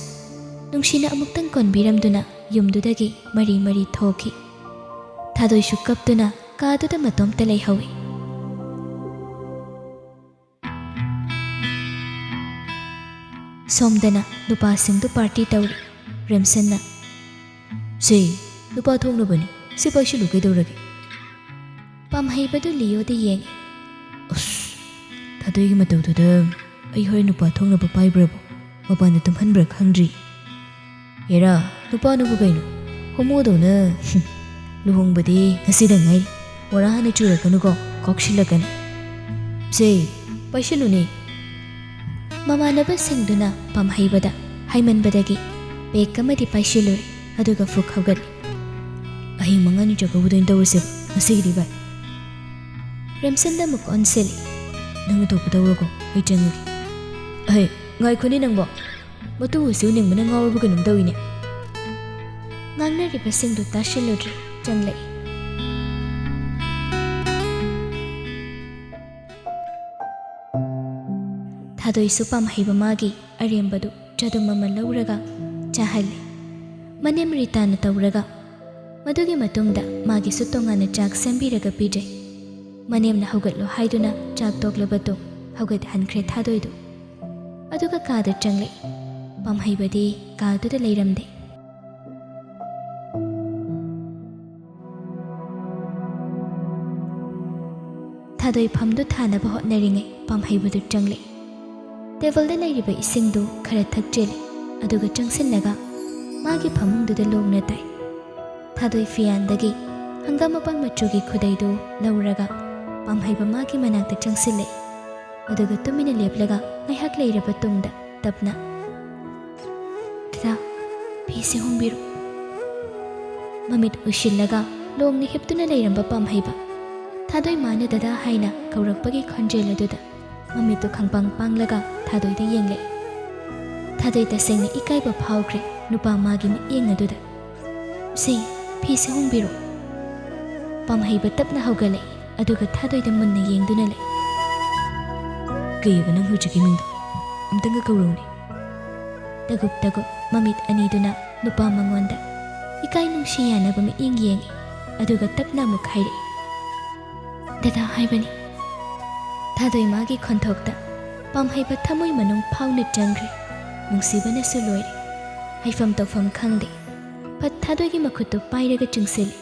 ꯅꯨꯡꯁꯤꯅ ꯑꯃꯨꯛꯇꯪ ꯀꯣꯟꯕꯤꯔꯝꯗꯨꯅ ꯌꯨꯝꯗꯨꯗꯒꯤ ꯃꯔꯤ ꯃꯔꯤ ꯊꯣꯛꯈꯤ꯫ ꯊꯥꯗꯣꯏꯁꯨ ꯀꯞꯇꯨꯅ ꯀꯥꯗꯨꯗ ꯃꯇꯣꯝꯇ ꯂꯩꯍꯧꯏ꯫ ꯁꯣꯝꯗꯅ ꯅꯨꯄꯥꯁꯤꯡꯗꯨ ꯄꯥꯔꯇꯤ ꯇꯧꯔꯤ꯫ ꯄ꯭ꯔꯦꯝꯁꯟꯅ, "ꯁꯦ, ꯅꯨꯄꯥ ꯊꯣꯛꯅꯕꯅꯤ, ꯁꯤ ꯄꯥꯏꯁꯤꯜꯂꯨ, ꯀꯩꯗꯧꯔꯒꯦ?" ꯄꯥꯝꯍꯩꯕꯗꯨ ꯂꯤꯌꯣꯗ ꯌꯦꯡꯉꯤ꯫ "ꯑꯁ, ꯊꯥꯗꯣꯏꯒꯤ ꯃꯇꯧꯗꯨꯗ ꯑꯩ ꯍꯣꯔꯦꯟ ꯅꯨꯄꯥ ꯊꯣꯛꯅꯕ ꯄꯥꯏꯕ꯭ꯔꯥꯕꯣ? ꯃꯄꯥꯟꯗ ꯇꯨꯝꯍꯟꯕ꯭ꯔꯥ ꯈꯪꯗ꯭ꯔꯤ꯫ ꯍꯦꯔꯥ, ꯅꯨꯄꯥꯅꯕꯨ ꯀꯩꯅꯣ? ꯍꯣꯃꯣꯗꯧꯅ, ꯂꯨꯍꯣꯡꯕꯗꯤ ꯉꯁꯤꯗ ꯉꯥꯏꯔꯤ꯫ ꯃꯣꯔꯥ ꯍꯥꯟꯅ ꯆꯨꯔꯛꯀꯅꯨꯀꯣ, ꯀꯥꯎꯁꯤꯜꯂꯛꯀꯅꯤ꯫ ꯁꯦ, ꯄꯥꯏꯁꯤꯜꯂꯨꯅꯦ꯫" ꯃꯃꯥꯟꯅꯕꯁꯤꯡꯗꯨꯅ ꯄꯥꯝꯍꯩꯕꯗ ꯍꯥꯏꯃꯟꯕꯗꯒꯤ ꯄꯦꯛ ꯑꯃꯗꯤ ꯄꯥꯏꯁꯤꯜꯂꯨꯔꯦ, ꯑꯗꯨꯒ ꯐꯨꯛ ꯍꯧꯒꯠꯂꯤ꯫ "ꯑꯍꯤꯡ ꯃꯉꯥꯅꯤ ꯆꯥꯛꯀꯧꯕꯗ ꯑꯣꯏꯅ ꯇꯧꯔꯁꯦꯕ ꯉꯁꯤꯒꯤꯗꯤ, ꯚꯥꯏ꯫" ꯔꯦꯝꯁꯟꯗ ꯑꯃꯨꯛ ꯑꯣꯟꯁꯤꯜꯂꯤ꯫ "ꯅꯪ ꯑꯇꯣꯞꯄ ꯇꯧꯔꯣꯀꯣ, ꯑꯩ ꯆꯪꯉꯒꯦ꯫" "ꯑꯍꯩ, ꯉꯥꯏꯈꯣꯅꯦ ꯅꯪꯕꯣ꯫ ꯃꯇꯨ ꯑꯁꯤ ꯎꯅꯤꯡꯕꯅ ꯉꯥꯎꯔꯕ ꯀꯩꯅꯣꯝ ꯇꯧꯏꯅꯦ꯫" ꯉꯥꯡꯅꯔꯤꯕꯁꯤꯡꯗꯨ ꯇꯥꯁꯤꯜꯂꯨꯗ꯭ꯔꯦ, ꯆꯪꯂꯛꯏ꯫ ꯊꯥꯗꯣꯏꯁꯨ ꯄꯥꯝꯍꯩꯕ ꯃꯥꯒꯤ ꯑꯔꯦꯝꯕꯗꯨ ꯆꯗꯨꯝ ꯑꯃ ꯂꯧꯔꯒ ꯆꯥꯍꯜꯂꯤ꯫ ꯃꯅꯦꯝ ꯔꯤꯇꯥꯅ ꯇꯧꯔꯒ, ꯃꯗꯨꯒꯤ ꯃꯇꯨꯡꯗ ꯃꯥꯒꯤꯁꯨ ꯇꯣꯉꯥꯟꯅ ꯆꯥꯛ ꯁꯦꯝꯕꯤꯔꯒ ꯄꯤꯖꯩ꯫ ꯃꯅꯦꯝꯅ ꯍꯧꯒꯠꯂꯣ ꯍꯥꯏꯗꯨꯅ ꯆꯥꯛ ꯇꯣꯛꯂꯕ ꯇꯨꯡ ꯍꯧꯒꯠꯍꯟꯈ꯭ꯔꯦ ꯊꯥꯗꯣꯏꯗꯨ꯫ ꯑꯗꯨꯒ ꯀꯥꯗ ꯆꯪꯂꯛꯏ꯫ ꯄꯥꯝꯍꯩꯕꯗꯤ ꯀꯥꯗꯨꯗ ꯂꯩꯔꯝꯗꯦ꯫ ꯊꯥꯗꯣꯏ ꯐꯝꯗꯨ ꯊꯥꯅꯕ ꯍꯣꯠꯅꯔꯤꯉꯩ ꯄꯥꯝꯍꯩꯕꯗꯨ ꯆꯪꯂꯛꯏ꯫ ꯇꯦꯕꯜꯗ ꯂꯩꯔꯤꯕ ꯏꯁꯤꯡꯗꯨ ꯈꯔ ꯊꯛꯆꯤꯜꯂꯤ, ꯑꯗꯨꯒ ꯆꯪꯁꯤꯜꯂꯒ ꯃꯥꯒꯤ ꯐꯃꯨꯡꯗꯨꯗ ꯂꯣꯡꯅ ꯇꯥꯏ꯫ ꯊꯥꯗꯣꯏ ꯐꯤꯌꯥꯟꯗꯒꯤ ꯍꯪꯒꯥꯝ ꯃꯄꯥꯟ ꯃꯆꯨꯒꯤ ꯈꯨꯗꯩꯗꯨ ꯂꯧꯔꯒ ꯄꯥꯝꯍꯩꯕ ꯃꯥꯒꯤ ꯃꯅꯥꯛꯇ ꯆꯪꯁꯤꯜꯂꯛꯏ, ꯑꯗꯨꯒ ꯇꯨꯃꯤꯟꯅ ꯂꯦꯞꯂꯒ ꯉꯥꯏꯍꯥꯛ ꯂꯩꯔꯕ ꯇꯨꯡꯗ ꯇꯞꯅ, "ꯗꯗꯥ, ꯐꯤꯁꯦ ꯍꯣꯡꯕꯤꯔꯣ꯫" ꯃꯃꯤꯠ ꯎꯏꯁꯤꯜꯂꯒ ꯂꯣꯡꯅ ꯍꯤꯞꯇꯨꯅ ꯂꯩꯔꯝꯕ ꯄꯥꯝꯍꯩꯕ ꯊꯥꯗꯣꯏ ꯃꯥꯅ ꯗꯗꯥ ꯍꯥꯏꯅ ꯀꯧꯔꯛꯄꯒꯤ ꯈꯣꯟꯖꯦꯜ ꯑꯗꯨꯗ ꯃꯃꯤꯠꯇꯨ ꯈꯪꯄꯥꯡ ꯄꯥꯡꯂꯒ ꯊꯥꯗꯣꯏꯗ ꯌꯦꯡꯂꯛꯏ꯫ ꯊꯥꯗꯣꯏ ꯇꯁꯦꯡꯅ ꯏꯀꯥꯏꯕ ꯐꯥꯎꯈ꯭ꯔꯦ ꯅꯨꯄꯥ ꯃꯥꯒꯤ ꯃꯤꯠꯌꯦꯡ ꯑꯗꯨꯗ꯫ "ꯁꯦ, ꯐꯤꯁꯦ ꯍꯣꯡꯕꯤꯔꯣ꯫" ꯄꯥꯝꯍꯩꯕ ꯇꯞꯅ ꯍꯧꯒꯠꯂꯛꯏ, ꯑꯗꯨꯒ ꯊꯥꯗꯣꯏꯗ ꯃꯨꯟꯅ ꯌꯦꯡꯗꯨꯅ ꯂꯩ꯫ "ꯀꯩꯑꯕ ꯅꯪ ꯍꯧꯖꯤꯛꯀꯤ ꯃꯤꯡꯗꯣ? ꯑꯝꯇꯪꯒ ꯀꯧꯔꯧꯅꯦ꯫" ꯇꯒꯨꯞ ꯇꯒꯨꯞ ꯃꯃꯤꯠ ꯑꯅꯤꯗꯨꯅ ꯅꯨꯄꯥ ꯃꯉꯣꯟꯗ ꯏꯀꯥꯏ ꯅꯨꯡꯁꯤ ꯌꯥꯅꯕ ꯃꯤꯠꯌꯦꯡ ꯌꯦꯡꯉꯤ, ꯑꯗꯨꯒ ꯇꯞꯅ ꯑꯃꯨꯛ ꯍꯥꯏꯔꯛꯏ, "ꯗꯗꯥ ꯍꯥꯏꯕꯅꯤ꯫" ꯊꯥꯗꯣꯏ ꯃꯥꯒꯤ ꯈꯣꯟꯊꯣꯛꯇ ꯄꯥꯝꯍꯩꯕ ꯊꯃꯣꯏ ꯃꯅꯨꯡ ꯐꯥꯎꯅ ꯆꯪꯈ꯭ꯔꯦ꯫ ꯅꯨꯡꯁꯤꯕꯅꯁꯨ ꯂꯣꯏꯔꯦ꯫ ꯍꯥꯏꯐꯝ ꯇꯧꯐꯝ ꯈꯪꯗꯦ꯫ ꯐꯠ ꯊꯥꯗꯣꯏꯒꯤ ꯃꯈꯨꯠꯇꯨ ꯄꯥꯏꯔꯒ ꯆꯤꯡꯁꯤꯜꯂꯤ꯫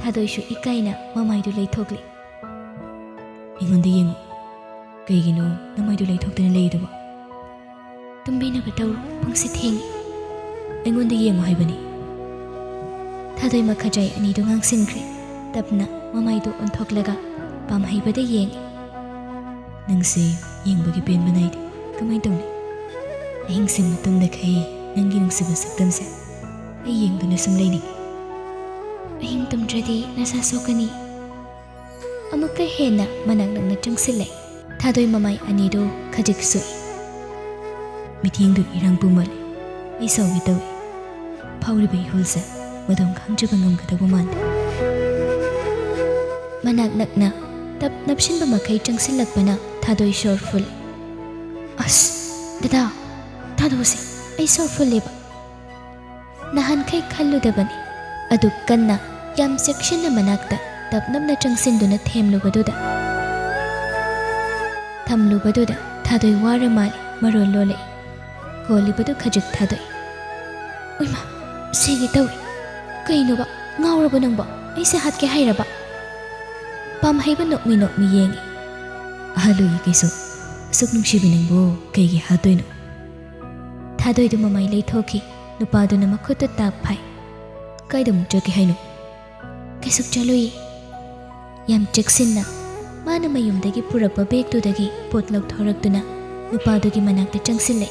ꯊꯥꯗꯣꯏꯁꯨ ꯏꯀꯥꯏꯅ ꯃꯃꯥꯏꯗꯨ ꯂꯩꯊꯣꯛꯂꯤ꯫ "ꯑꯩꯉꯣꯟꯗ ꯌꯦꯡꯉꯨ꯫ ꯀꯩꯒꯤꯅꯣ ꯅꯃꯥꯏꯗꯨ ꯂꯩꯊꯣꯛꯇꯅ ꯂꯩꯔꯤꯗꯨꯕꯣ?" "ꯇꯨꯝꯕꯤꯅꯕ ꯇꯧꯔꯣ, ꯄꯨꯡꯁꯦ ꯊꯦꯡꯉꯦ꯫ ꯑꯩꯉꯣꯟꯗ ꯌꯦꯡꯉꯨ ꯍꯥꯏꯕꯅꯤ꯫" ꯊꯥꯗꯣꯏ ꯃꯈꯥꯖꯥꯏ ꯑꯅꯤꯗꯨ ꯉꯥꯡꯁꯤꯟꯈ꯭ꯔꯦ꯫ ꯇꯞꯅ ꯃꯃꯥꯏꯗꯨ ꯑꯣꯟꯊꯣꯛꯂꯒ ꯄꯥꯝꯍꯩꯕꯗ ꯌꯦꯡꯉꯤ꯫ "ꯅꯪꯁꯦ ꯌꯦꯡꯕꯒꯤ ꯄꯦꯟꯕ ꯅꯥꯏꯗꯦ꯫ ꯀꯃꯥꯏꯅ ꯇꯧꯅꯤ? ꯑꯍꯤꯡꯁꯤꯡ ꯃꯇꯨꯡꯗꯈꯩ ꯅꯪꯒꯤ ꯅꯨꯡꯁꯤꯕ ꯁꯛꯇꯝꯁꯦ ꯑꯩ ꯌꯦꯡꯗꯨꯅ ꯁꯨꯝ ꯂꯩꯅꯤꯡꯉꯤ꯫" "ꯑꯍꯤꯡ ꯇꯨꯝꯗ꯭ꯔꯗꯤ ꯅꯁꯥ ꯁꯣꯛꯀꯅꯤ꯫" ꯑꯃꯨꯛꯀ ꯍꯦꯟꯅ ꯃꯅꯥꯛ ꯅꯛꯅ ꯆꯪꯁꯤꯜꯂꯦ꯫ ꯊꯥꯗꯣꯏ ꯃꯃꯥꯏ ꯑꯅꯤꯗꯨ ꯈꯖꯤꯛ ꯁꯨꯏ꯫ "ꯃꯤꯠꯌꯦꯡꯗꯨ ꯏꯔꯥꯡ ꯄꯨꯝꯃꯜꯂꯤ꯫ ꯑꯩ ꯁꯥꯎꯒꯦ ꯇꯧꯏ꯫ ꯐꯥꯎꯔꯤꯕ ꯏꯍꯨꯜꯁꯦ ꯃꯇꯝ ꯈꯪꯖꯕ ꯉꯝꯒꯗꯧꯕ ꯃꯥꯟꯗꯦ꯫" ꯃꯅꯥꯛ ꯅꯛꯅ ꯇꯞ ꯅꯞꯁꯤꯟꯕ ꯃꯈꯩ ꯆꯪꯁꯤꯜꯂꯛꯄꯅ ꯊꯥꯗꯣꯏ ꯁꯣꯔ ꯐꯨꯜꯂꯤ꯫ "ꯑꯁ, ꯗꯗꯥ, ꯊꯥꯗꯣꯛꯑꯁꯦ, ꯑꯩ ꯁꯣꯔ ꯐꯨꯜꯂꯦꯕ꯫" ꯅꯍꯥꯟꯈꯩ ꯈꯜꯂꯨꯗꯕꯅꯤ꯫ ꯑꯗꯨꯛ ꯀꯟꯅ, ꯌꯥꯝ ꯆꯦꯛꯁꯤꯟꯅ ꯃꯅꯥꯛꯇ ꯇꯞ ꯅꯞꯅ ꯆꯪꯁꯤꯟꯗꯨꯅ ꯊꯦꯝꯂꯨꯕꯗꯨꯗ, ꯊꯝꯂꯨꯕꯗꯨꯗ ꯊꯥꯗꯣꯏ ꯋꯥꯔ ꯃꯥꯜꯂꯤ, ꯃꯔꯣꯜ ꯂꯣꯜꯂꯛꯏ꯫ ꯀꯣꯜꯂꯤꯕꯗꯨ ꯈꯖꯤꯛ ꯊꯥꯗꯣꯛꯏ꯫ "ꯎꯏꯃꯥ, ꯁꯤꯒꯦ ꯇꯧꯏ꯫ ꯀꯩꯅꯣꯕ, ꯉꯥꯎꯔꯕꯣ ꯅꯪꯕꯣ? ꯑꯩꯁꯦ ꯍꯥꯠꯀꯦ ꯍꯥꯏꯔꯕ?" ꯄꯥꯝꯍꯩꯕ ꯅꯣꯛꯃꯤ ꯅꯣꯛꯃꯤ ꯌꯦꯡꯉꯤ꯫ "ꯑꯍꯜ ꯑꯣꯏꯌꯦ ꯀꯩꯁꯨ꯫ ꯑꯁꯨꯛ ꯅꯨꯡꯁꯤꯕꯤ ꯅꯪꯕꯨ ꯀꯩꯒꯤ ꯍꯥꯠꯇꯣꯏꯅꯣ?" ꯊꯥꯗꯣꯏꯗꯨ ꯃꯃꯥꯏ ꯂꯩꯊꯣꯛꯈꯤ꯫ ꯅꯨꯄꯥꯗꯨꯅ ꯃꯈꯨꯠꯇ ꯇꯥꯞ ꯐꯥꯏ꯫ "ꯀꯥꯏꯗ ꯑꯃꯨꯛ ꯆꯠꯀꯦ ꯍꯥꯏꯅꯣ?" "ꯀꯩꯁꯨ ꯆꯠꯂꯨꯏ꯫" ꯌꯥꯝ ꯆꯦꯛꯁꯤꯟꯅ ꯃꯥꯅ ꯃꯌꯨꯝꯗꯒꯤ ꯄꯨꯔꯛꯄ ꯕꯦꯒꯇꯨꯗꯒꯤ ꯄꯣꯠ ꯂꯧꯊꯣꯔꯛꯇꯨꯅ ꯅꯨꯄꯥꯗꯨꯒꯤ ꯃꯅꯥꯛꯇ ꯆꯪꯁꯤꯜꯂꯦ꯫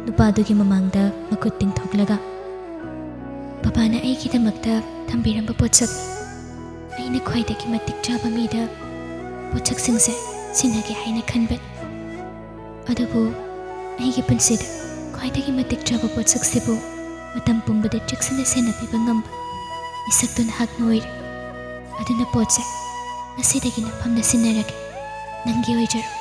ꯅꯨꯄꯥꯗꯨꯒꯤ ꯃꯃꯥꯡꯗ ꯃꯈꯨꯠ ꯇꯤꯡꯊꯣꯛꯂꯒ, "ꯕꯕꯥꯅ ꯑꯩꯒꯤꯗꯃꯛꯇ ꯊꯝꯕꯤꯔꯝꯕ ꯄꯣꯠꯁꯛ꯫ ꯑꯩꯅ ꯈ꯭ꯋꯥꯏꯗꯒꯤ ꯃꯇꯤꯛ ꯆꯥꯕ ꯃꯤꯗ ꯄꯣꯠꯁꯛꯁꯤꯡꯁꯦ ꯁꯤꯟꯅꯒꯦ ꯍꯥꯏꯅ ꯈꯟꯕꯅꯤ꯫ ꯑꯗꯨꯕꯨ ꯑꯩꯒꯤ ꯄꯨꯟꯁꯤꯗ ꯈ꯭ꯋꯥꯏꯗꯒꯤ ꯃꯇꯤꯛ ꯆꯥꯕ ꯄꯣꯠꯁꯛꯁꯤꯕꯨ ꯃꯇꯝ ꯄꯨꯝꯕꯗ ꯆꯦꯛꯁꯤꯟꯅ ꯁꯦꯟꯅꯕꯤꯕ ꯉꯝꯕ ꯃꯤꯁꯛꯇꯨ ꯅꯍꯥꯛꯅ ꯑꯣꯏꯔꯦ꯫ ꯑꯗꯨꯅ ꯄꯣꯠꯁꯦ ꯉꯁꯤꯗꯒꯤ ꯅꯐꯝꯗ ꯁꯤꯟꯅꯔꯒꯦ꯫ ꯅꯪꯒꯤ ꯑꯣꯏꯖꯔꯣ꯫"